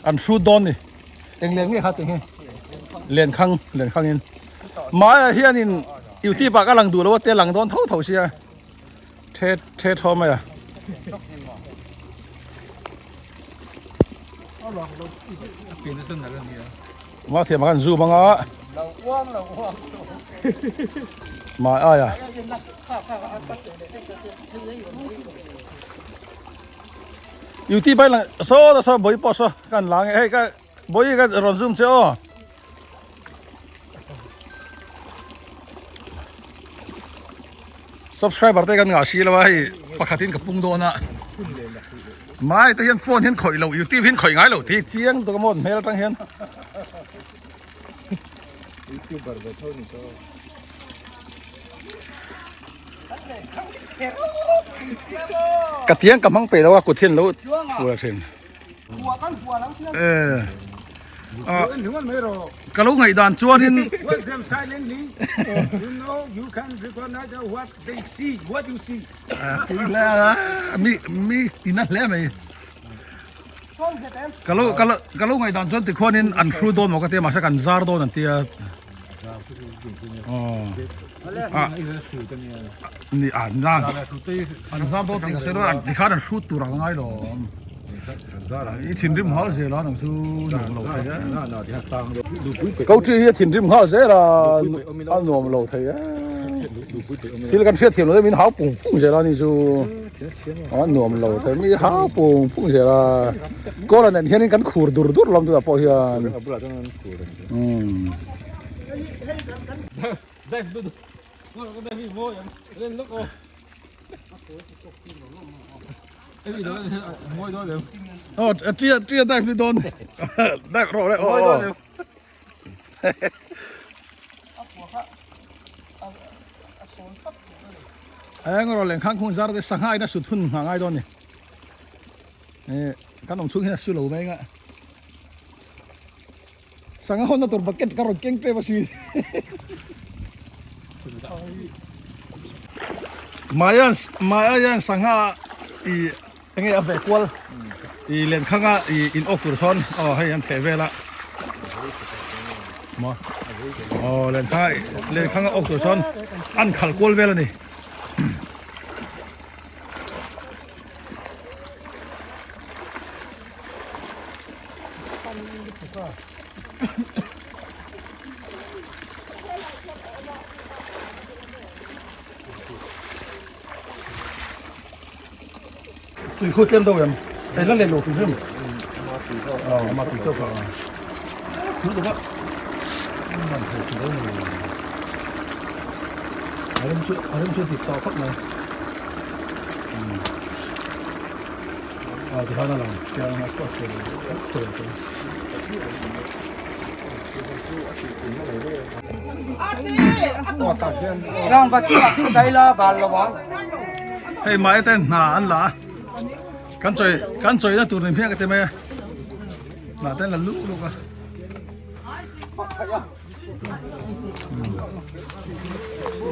an hrut dawn ni eng len nge kha tih hi len khang len khang in mai ah hian in youtube ah ka lang duh lo a te lang dawn tho tho sia the the tho mai a ma thiam ah khan zoom anga mai ai a. YouTube ai lang saw ta saw bawih pawh saw kan la nge hei ka bawih ka rawn zoom che aw. Subscriber te kan ngah si lo a hei pakhatin ka pung dawn a mai te hian phone hian khawih lo youtube hian khawih ngai lo tih chiang tuk a maw hmel atang hian youtuber ve tho ni to ka tiang ka hmang pe lo a kut hian lo fur a thin eh ka lo ngaih dan chuanin mi mi tina hle mai ka lo ka lo ka lo ngaih dan chuan tikhuanin an hru dawn maw ka tia mahse kan zar dawn an tia ni an zar an zar dawn tih ka sawi dawn tikhan an hrut tur ang ngai lo i thinrim nghal zel a nang chu nuam lo thei e ko chi hi a thinrim nghal zel a a nuam lo thei e thil kan hriat thiam lo min hau pung pung zel a ni chu a nuam lo thei mi hau pung pung zel a kawla nen hianin kan khur dur dur lawm tunah pawh hian umm. Aw tia tia dive ni dawn dive rawh le aw aw. Eng rawh leng khang khung zar te sangha in a sut hun nghah ngai dawn ni. Eh kan awm chhung hian a su lo mai nga. Sangha hawnna tur bucket ka rawn keng tep a si. Maian maian sangha i enge a ve kual i len khanga i in awk tur sawn aw hei an theh vel a maw aw len khanga len khanga awk tur sawn an khal kual vel a ni. Tui khu tlem deuh em ei la leh lo tui hrim ama tui chauh kha khu deuh a man thei tui lo ni a rem chu a rem chu dik tawh khawp mai a ti khan a lang chiang a chhuak thei lo thei lo Hei mai ten hna an la a kan chawi kan chawi na tur ni hmiah ka ti mai a hna ten la luh luk a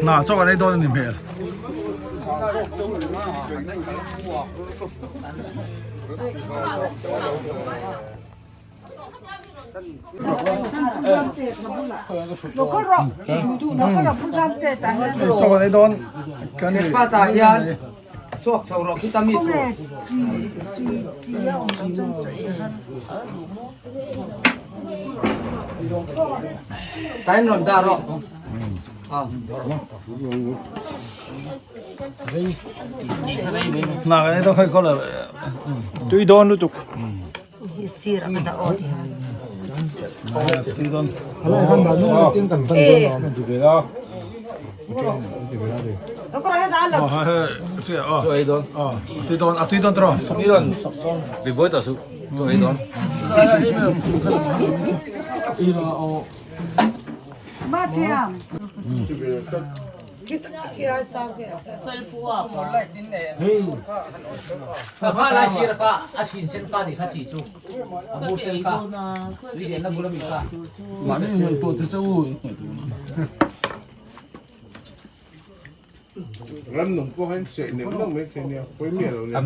hna chaw kan ei dawn a ni hmel. Chaw kan ei dawn kan ni. Hna kan ei dawn khawi kawla. Tui dawn lutuk. Ram nung pawh hian seh neuh neuh mai thei nia, pawi miah lo nia.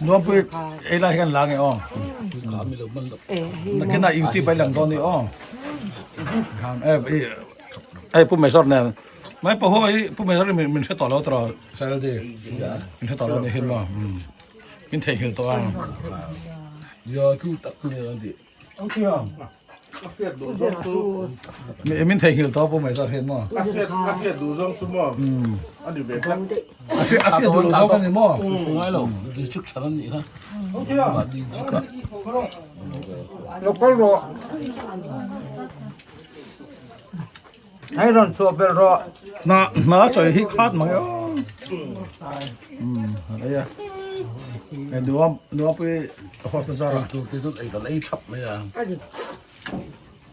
Nuampui ei lai hian la nge aw. Nakin ah YouTube ai lang dawn ni aw. Khan e ei pu Mesor nen. Mai pa ho hi pu Mesor min min hre tawh lo tawh Saturday. Min hre tawh lo ni hin maw. Min theihnghilh tawh ang. Ya chu tak chu ni an ti. Min theihnghilh tawh pawh mai zawk hian maw? A hriat duh zawng chu maw? A ni ve tlat. A hriat duh lo zawk a ni maw? Ngai lo, district than an nih kha. Mahni district ah. Lo kal rawh. Hei rawn chhuah belh rawh. Hna hna chawi hi khat mai aw. Hei a. Hei nuam nuampui host na zar a. Tur te chu ei kan ei thap mai a.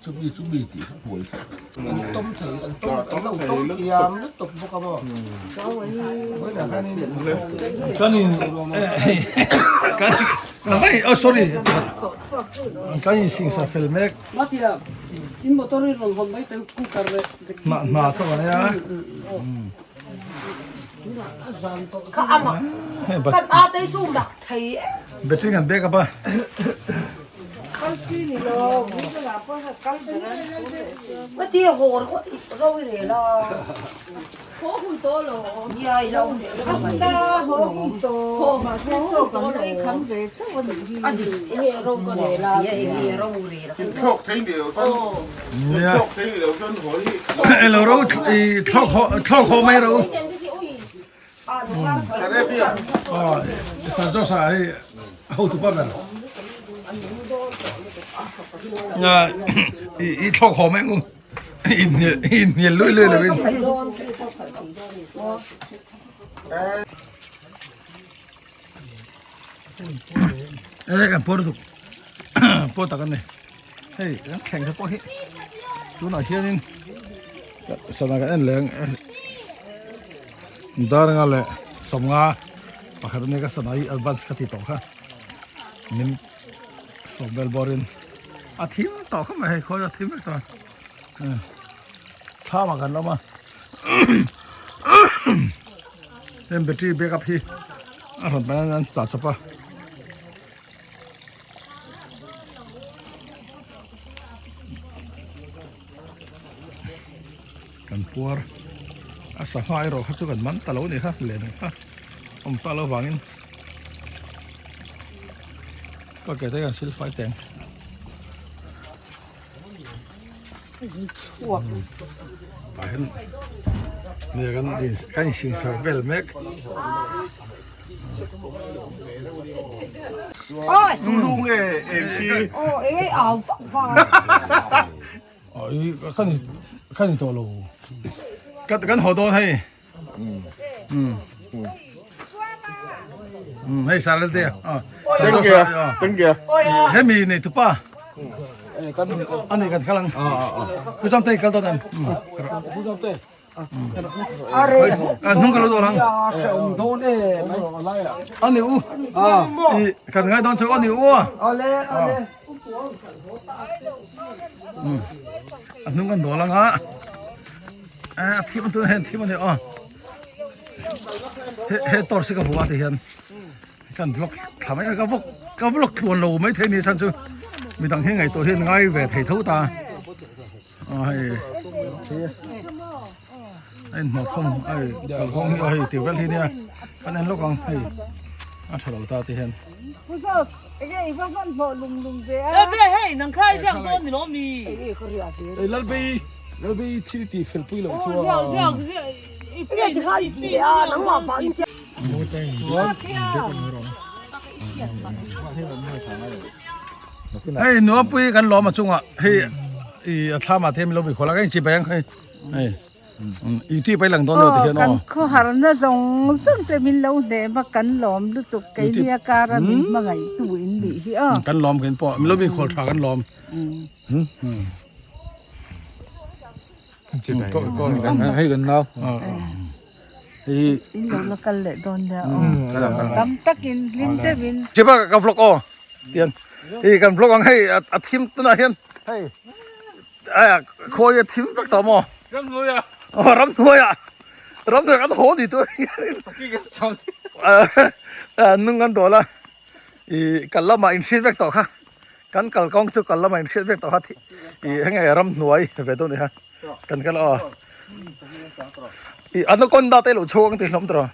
Chumi chumi tih kha buai hreh. An tawm thei an tawm an lo tawm thiam lutuk bawk a maw. Kan in kan oh sorry kan in singsa fel mek. Matia, in motor i rawn hawn mai teh cooker leh Hna hna chu a nia. Kha a mak. Kan a te chu mak thei e. Battery kan back up a. Kal chi ni lo, Google ah pawh kal ber a. Matia haw ro i rel a. Haw hun tawh lo. Nia i lo Ta haw hun tawh. Mahse chaw kan la ei kham ve chauh a nih hi. A dik chiah ro ka rel a. Nia enge ro rel a. Thlawk thei ni lo chuan thlawk thei ni lo chuan haw hi. Elo ro i thlawk haw thlawk haw mai ro. Sarepia. Aw Sir Josa hi hotu pa ber. I thlawk haw mai ngu. Inhnial lui lui lovin. E kan pawr duk pawr tak an ni hei kan thleng te pawh hi tunah hianin sana kan en leng dar nga leh sawmnga pakhat ania ka sana hi advance ka ti tawh kha min sawm vel bawrin a thim tawh khawp mai hei khawi a thim vek tawh thlam ah kan awm a heng battery backup hi a rawn pan an chah chawp a kan puar a sangha erawh kha chu kan man ta lo a ni kha len kha awm ta lo vangin. Ka ke te hian sil fai teng. Tah hian nia kan kan insing sak vel mek. Kan in tawh lo. Kan haw dawn hei. Hei sar te hemi nei tupa ani kan khalang pu jam te kal don pu jam te a hnung kalo don ang ani u kan ngai don chu ani u ale ale a hnung kan dol anga a thim tun hian thim ani aw he he tor si ka hmu a ti hian kan vlog thla mai ka vlog ka vlog tluan lo mai thei ni chan chu midang hi ngaihtuah hian ngai ve thei tho ta a hei a inhnawh khawm hei kalkawng hi hei tih vel hi nia kan en lawk ang hei a tha lo ta ti hian Lalbei thil tih fel pui loh chuan. Hei nuapui kan lawm a chungah hei i a thlam ah te min lo bi khual a ka inchi bai ang hei hei i tui pai lang dawn lo ti hian aw kan khawharna zawng zawng te min lo hnem a kan lawm lutuk keini a kara min hmangaih tu in nih hi aw kan lawm kan pawh min lo bi khual tha kan lawm Hei kan nau. Hei in lo la kal leh dawn nia aw. Tam takin hlim deuhin. Chiba ka vlog aw tian i kan vlog ang hei a thim tunah hian hei aia khawi a thim vek tawh maw ramhnuaia aw ramhnuaia ramhnuaia kan haw ni tur nung kan dawl a i kal lamah in hriat vek tawh kha Kan kalkawng chu kal lamah in hriat vek tawh kha ih heng nge ramhnuai ve deuh ni kha kan kal a ih anaconda te lo chhuak ang tih hlawm tawh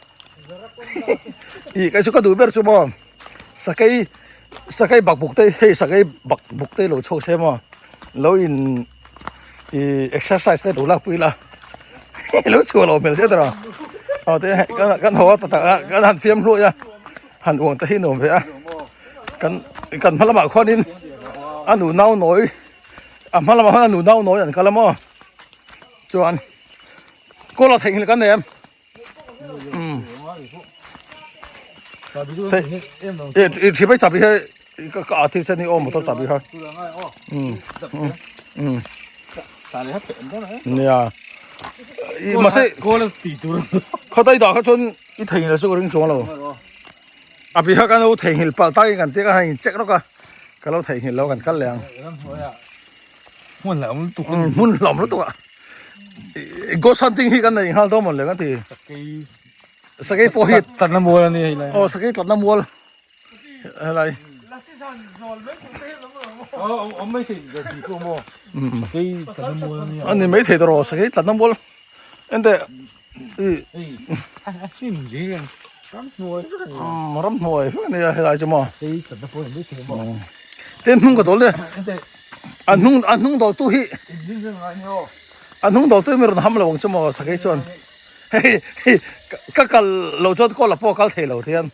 ih kei chu ka duh ber chu maw sakei sakei bakbuk te hei sakei bakbuk te lo chhuak se maw Lo in i exercise te lo lak pui la lo chhuah lo hmel hret a aw te kan kan haw a ta tak a kan han fiam hluai a han uang te hi nuam ve a kan kan hma lamah khuanin a nu nau nawi a hma lamah khuan a nu nau nawi an kal a maw chuan kawl a theihnghilh kan nei em umm i thi mai chabi hi ka ka a thil sen hi aw motor chabi kha umm umm umm nia i mahse khawtai dah kha chuan i theihnghilh chu ka ring chuang lo a bi kha kan lo theihnghilh palh takin kan tia ka han in check rawk a ka lo theihnghilh lo kan kal leh ang hmun hlauhawm lutuk hmun hlauhawm lutuk a ghost hunting hi kan nei nghal dawn mawn le kan ti sakei pawh hi tlatna mual a ni hei lai aw sakei tlatna mual helai awm mai thei ti pawh maw sakei tlatna mual a ni a ni mai thei tawh sakei tlatna mual ente i ram hnuai vek a nia helai chu maw tin hnung ka dawl le a hnung a hnung dawl tu hi a hnung dawl tu hi mi rawn ham lo ang chu maw sakei chuan hei hei ka kal lo chuan kawl a pawh a kal thei lo thian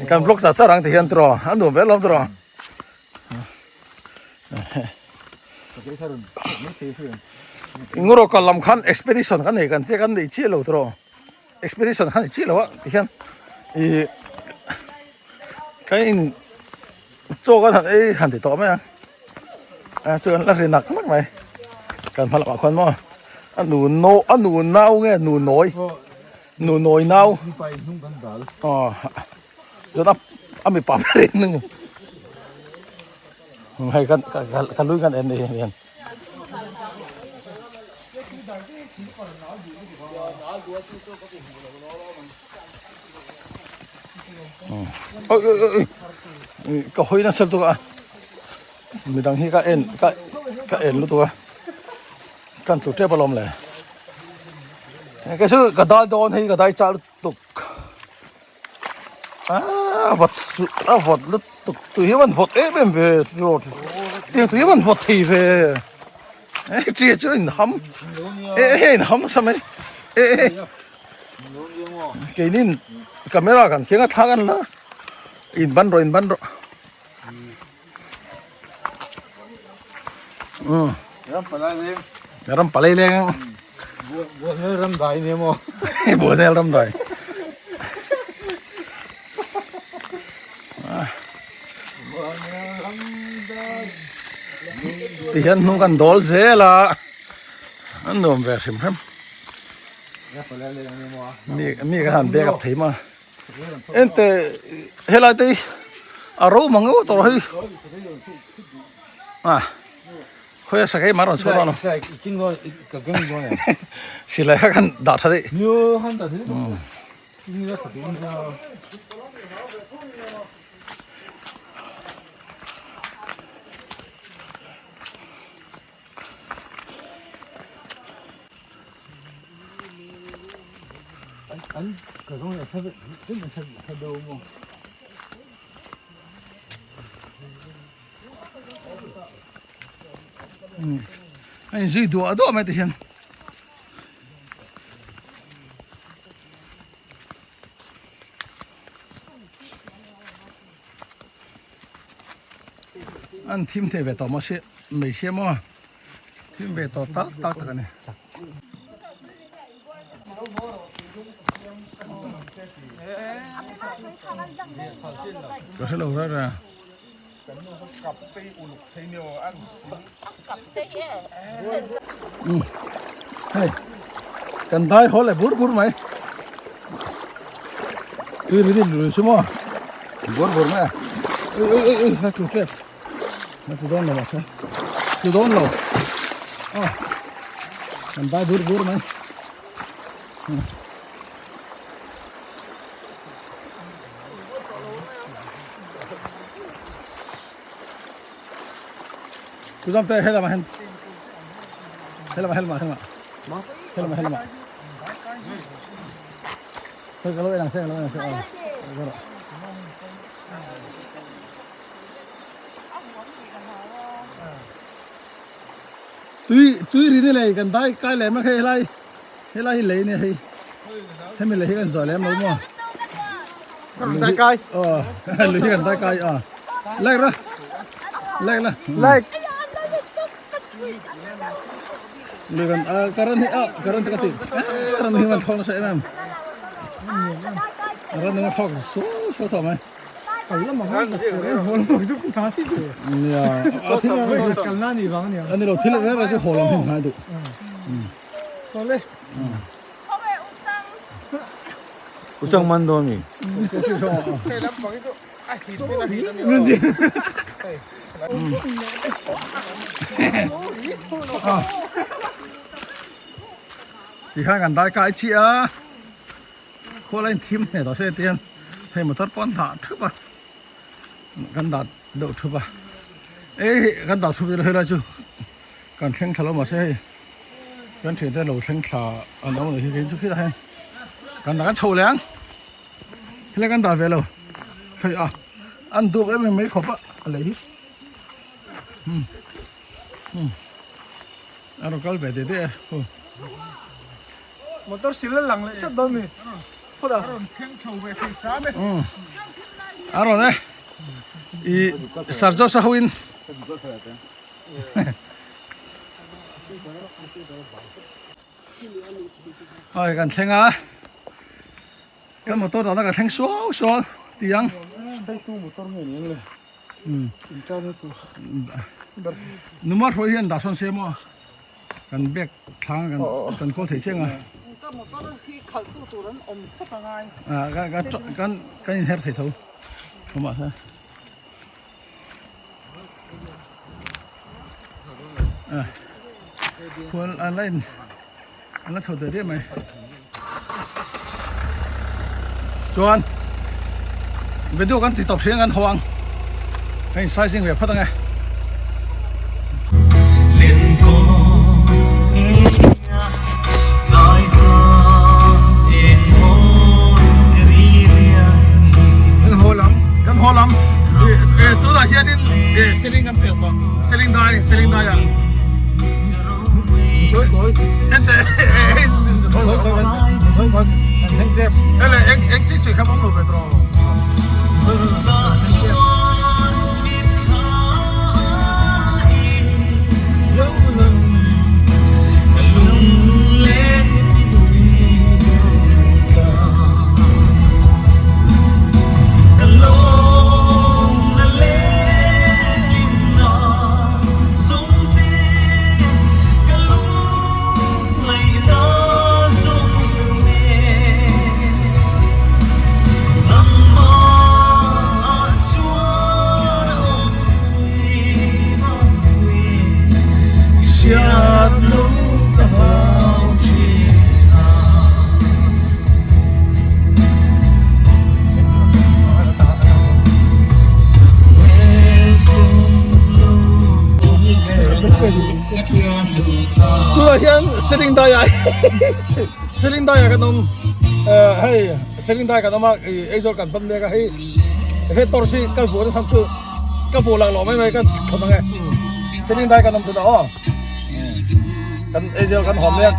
kan vlog char char ang ti hian tiraw a nuam ve alawm tiraw. Nguro kal lam khan expedition kan nei kan tia kan nei chiah lo tiraw expedition khan nei chiah lo a tikhian ih kan in chaw kan han ei han ti tawh mai a a chuan la ri nak nak mai kan hma lamah khuan maw a nu no a nu nau nge nu nawi nu nawi nau aw chuan a a mipa ber in hei kan ka lui kan en ni hian oi oi oi ka hawi nasa lutuk a midang hi ka en ka ka en lutuk a kan tlu tep alawm le kei chu ka dai dawn hei ka dai chah lutuk. A vawt a vawt lutuk tui hi a vawt em em ve road tiang tui hi a vawt thei ve e tia chu a inham e e a inham nasa mai e e keinin camera kan keng a thla kan la in ban rawh in ban rawh um ram palai leng buanel ram dai ni maw buanel ram dai ti hian hnung kan dawl zel a an nuam ve hrim hrim mi mi ka han backup thei maw ente helai te hi a ro mang ngawt tawh hei a khawi a sakei mah rawn chhuah dawn lo silai kha kan dah tha daih A inzui duah duah mai te hian an thim thei ve tawh mahse mai sia maw thim ve tawh tak tak tak a ni. Ka hre lo rara a. Hei kan dai haw leh bur bur mai tui ri ri chu maw bur bur mai a ui ui ui ui ka tlu tep a tlu dawn lo mahse tlu dawn lo aw kan dai bur bur mai. Tuzam te helama hen helama helama helama helama helama Hei ka lo en ang se ka lo en ang se aw. Tui tui ri ni lei kan dai kai lem a hei helai helai hi lei nia hei hemi lei hi kan zawh lem lo maw Dai kai aw lui hi kan dai kai a like la like la like lui kan a karan hi a karan te ka ti karan hi man thawk nasa em em karan hi thawk su su tawh mai Ani lo thil reng reng chu haw lam hi hnai duh. Uchang man dawn mi. Tikhan kan dai kai chiah a. Khual a inthim hle tawh se tihian hei motor pawh an dah thup a kan dah deuh thup a ei kan dah thup ila helai chu kan thleng thla lo mahse hei kan thian te lo thleng thla an awm anih hi kei chu khilai hian kan dah kan chho leh ang helai kan dah ve lo hei a an dup em em mai khawp a a lei hi um um a rawn kal ve te te a. Motor sil a lang leh tlat dawn mi. Phawt a. A rawn thleng chho ve thei hram e. A rawn e. I Sir Joshua ho in. Oi kan thleng a. Kan motor dahna kan thleng suau suau tiang. Hei motor nge ni ang le. Intan tu. Numar hruai hian dah sawn se maw. Kan bag thlang kan kan kawl thei chiang a. Ka motor hi khalh tu tur an awm khawp a ngai. Ah ka ka kan kan inher thei tho awm ah se. Ah khual an la in an la chho teh diah mai. Chuan video kan ti tawp hriang kan haw ang hei sizing ve phawt ang e. Kan haw lam kan haw lam tunah hianin ceiling kan pek tawh ceiling dai ceiling dai ah. Tunah hian Seling daiah Seling daiah kan awm hei Seling dai kan awm a ih Aizawl kan pan mek a hei he torch hi ka vuah na chhan chu ka vuah lak loh mai mai ka thawn ang e Seling dai kan awm tunah aw kan Aizawl kan haw mek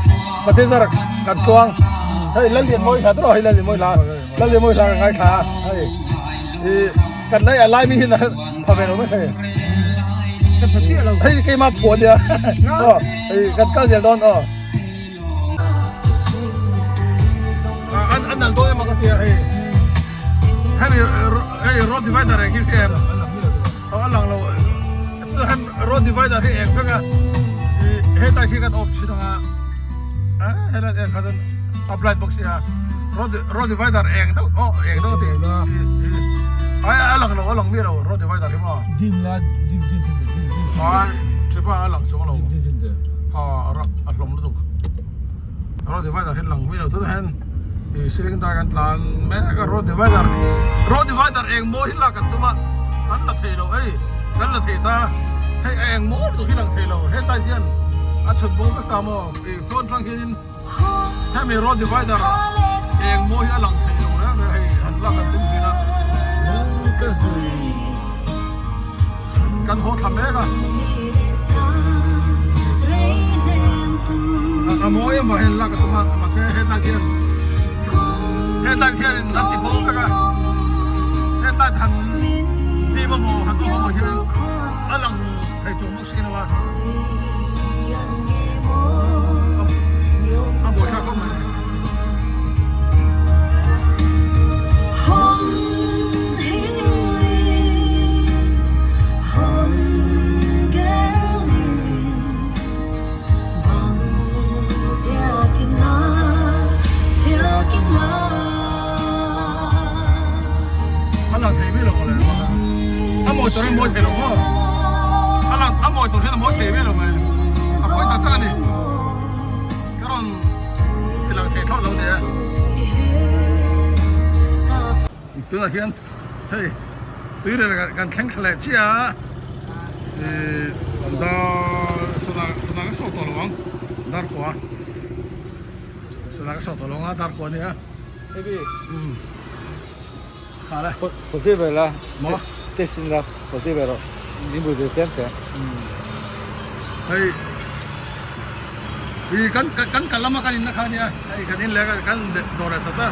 Pathian zar kan tluang hei Lallianmawi hla tawh hei Lallianmawi hla Lallianmawi hla ka ngaithla a hei ih kan lei a lai mi hian a pha ve lo mai thei hei keimah phuah ania aw hei kan kal zel dawn aw an an nal dawn emaw ka tia hei hemi hei road divider eng hi hria em aw a lang lo hem road divider hi eng vek a hetlai khi kan off thin anga helai eng kha chuan a blind bawk sia road road divider eng deuh aw eng deuh a ti ai a lang lo a lang miah lo road divider hi maw dim la dim dim dim dim dim ai thipa a lang chuang lo dim dim dim a a hlawm lutuk road divider hi lang miah lo tunah hian ih ceiling dai kan tlan mek a road divider road divider eng mawi hi lak kan tum a kan la thei lo hei kan la thei ta hei a eng mawi lutuk hi lang thei lo hetlai hian a chhun bawk vek ta maw ih phone atang hianin hemi road divider eng mawi hi a lang thei lo reng reng hei han lak kan tum thin a. kan haw thla mek a. A mawi em vang hian lak a tum a, mahse headlight hian headlight hianin a ti bo vek a, headlight han dim emaw han awm emaw hian a lang thei chuang bawk si lo a, a buaithlak khawp mai. A lang thei mai lo mawle a mawi tur hian mawi thei lo maw a lang a mawi tur hian a mawi thei mai lo mai a pawi tak tak a ni ka rawn ti lang thei thlawt lo ni e tunah hian hei tui rel kan thleng thla leh chiah a ih dar sana sana ka sawi tawh lo ang dar kua sana ka sawi tawh lo ang a dar kua a nia Posible la testing la posible ro ni bu de tem te. Hei i kan kan kal lama kan in na kha nia hei kan in leh kan dawr leh tlat a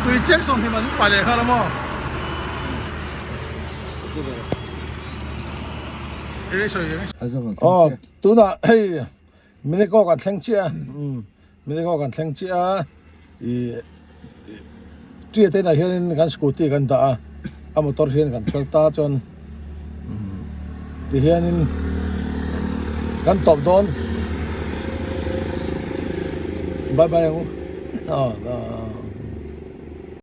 tui chiang sawm hi man pai leh nghal a maw aw tunah hei Miniko kan thleng chiah a Miniko kan thleng chiah a ih tia te inah hianin kan scooty kan dah a a motor hian kan kal ta chuan tihianin kan tawp dawn bye bye ang u.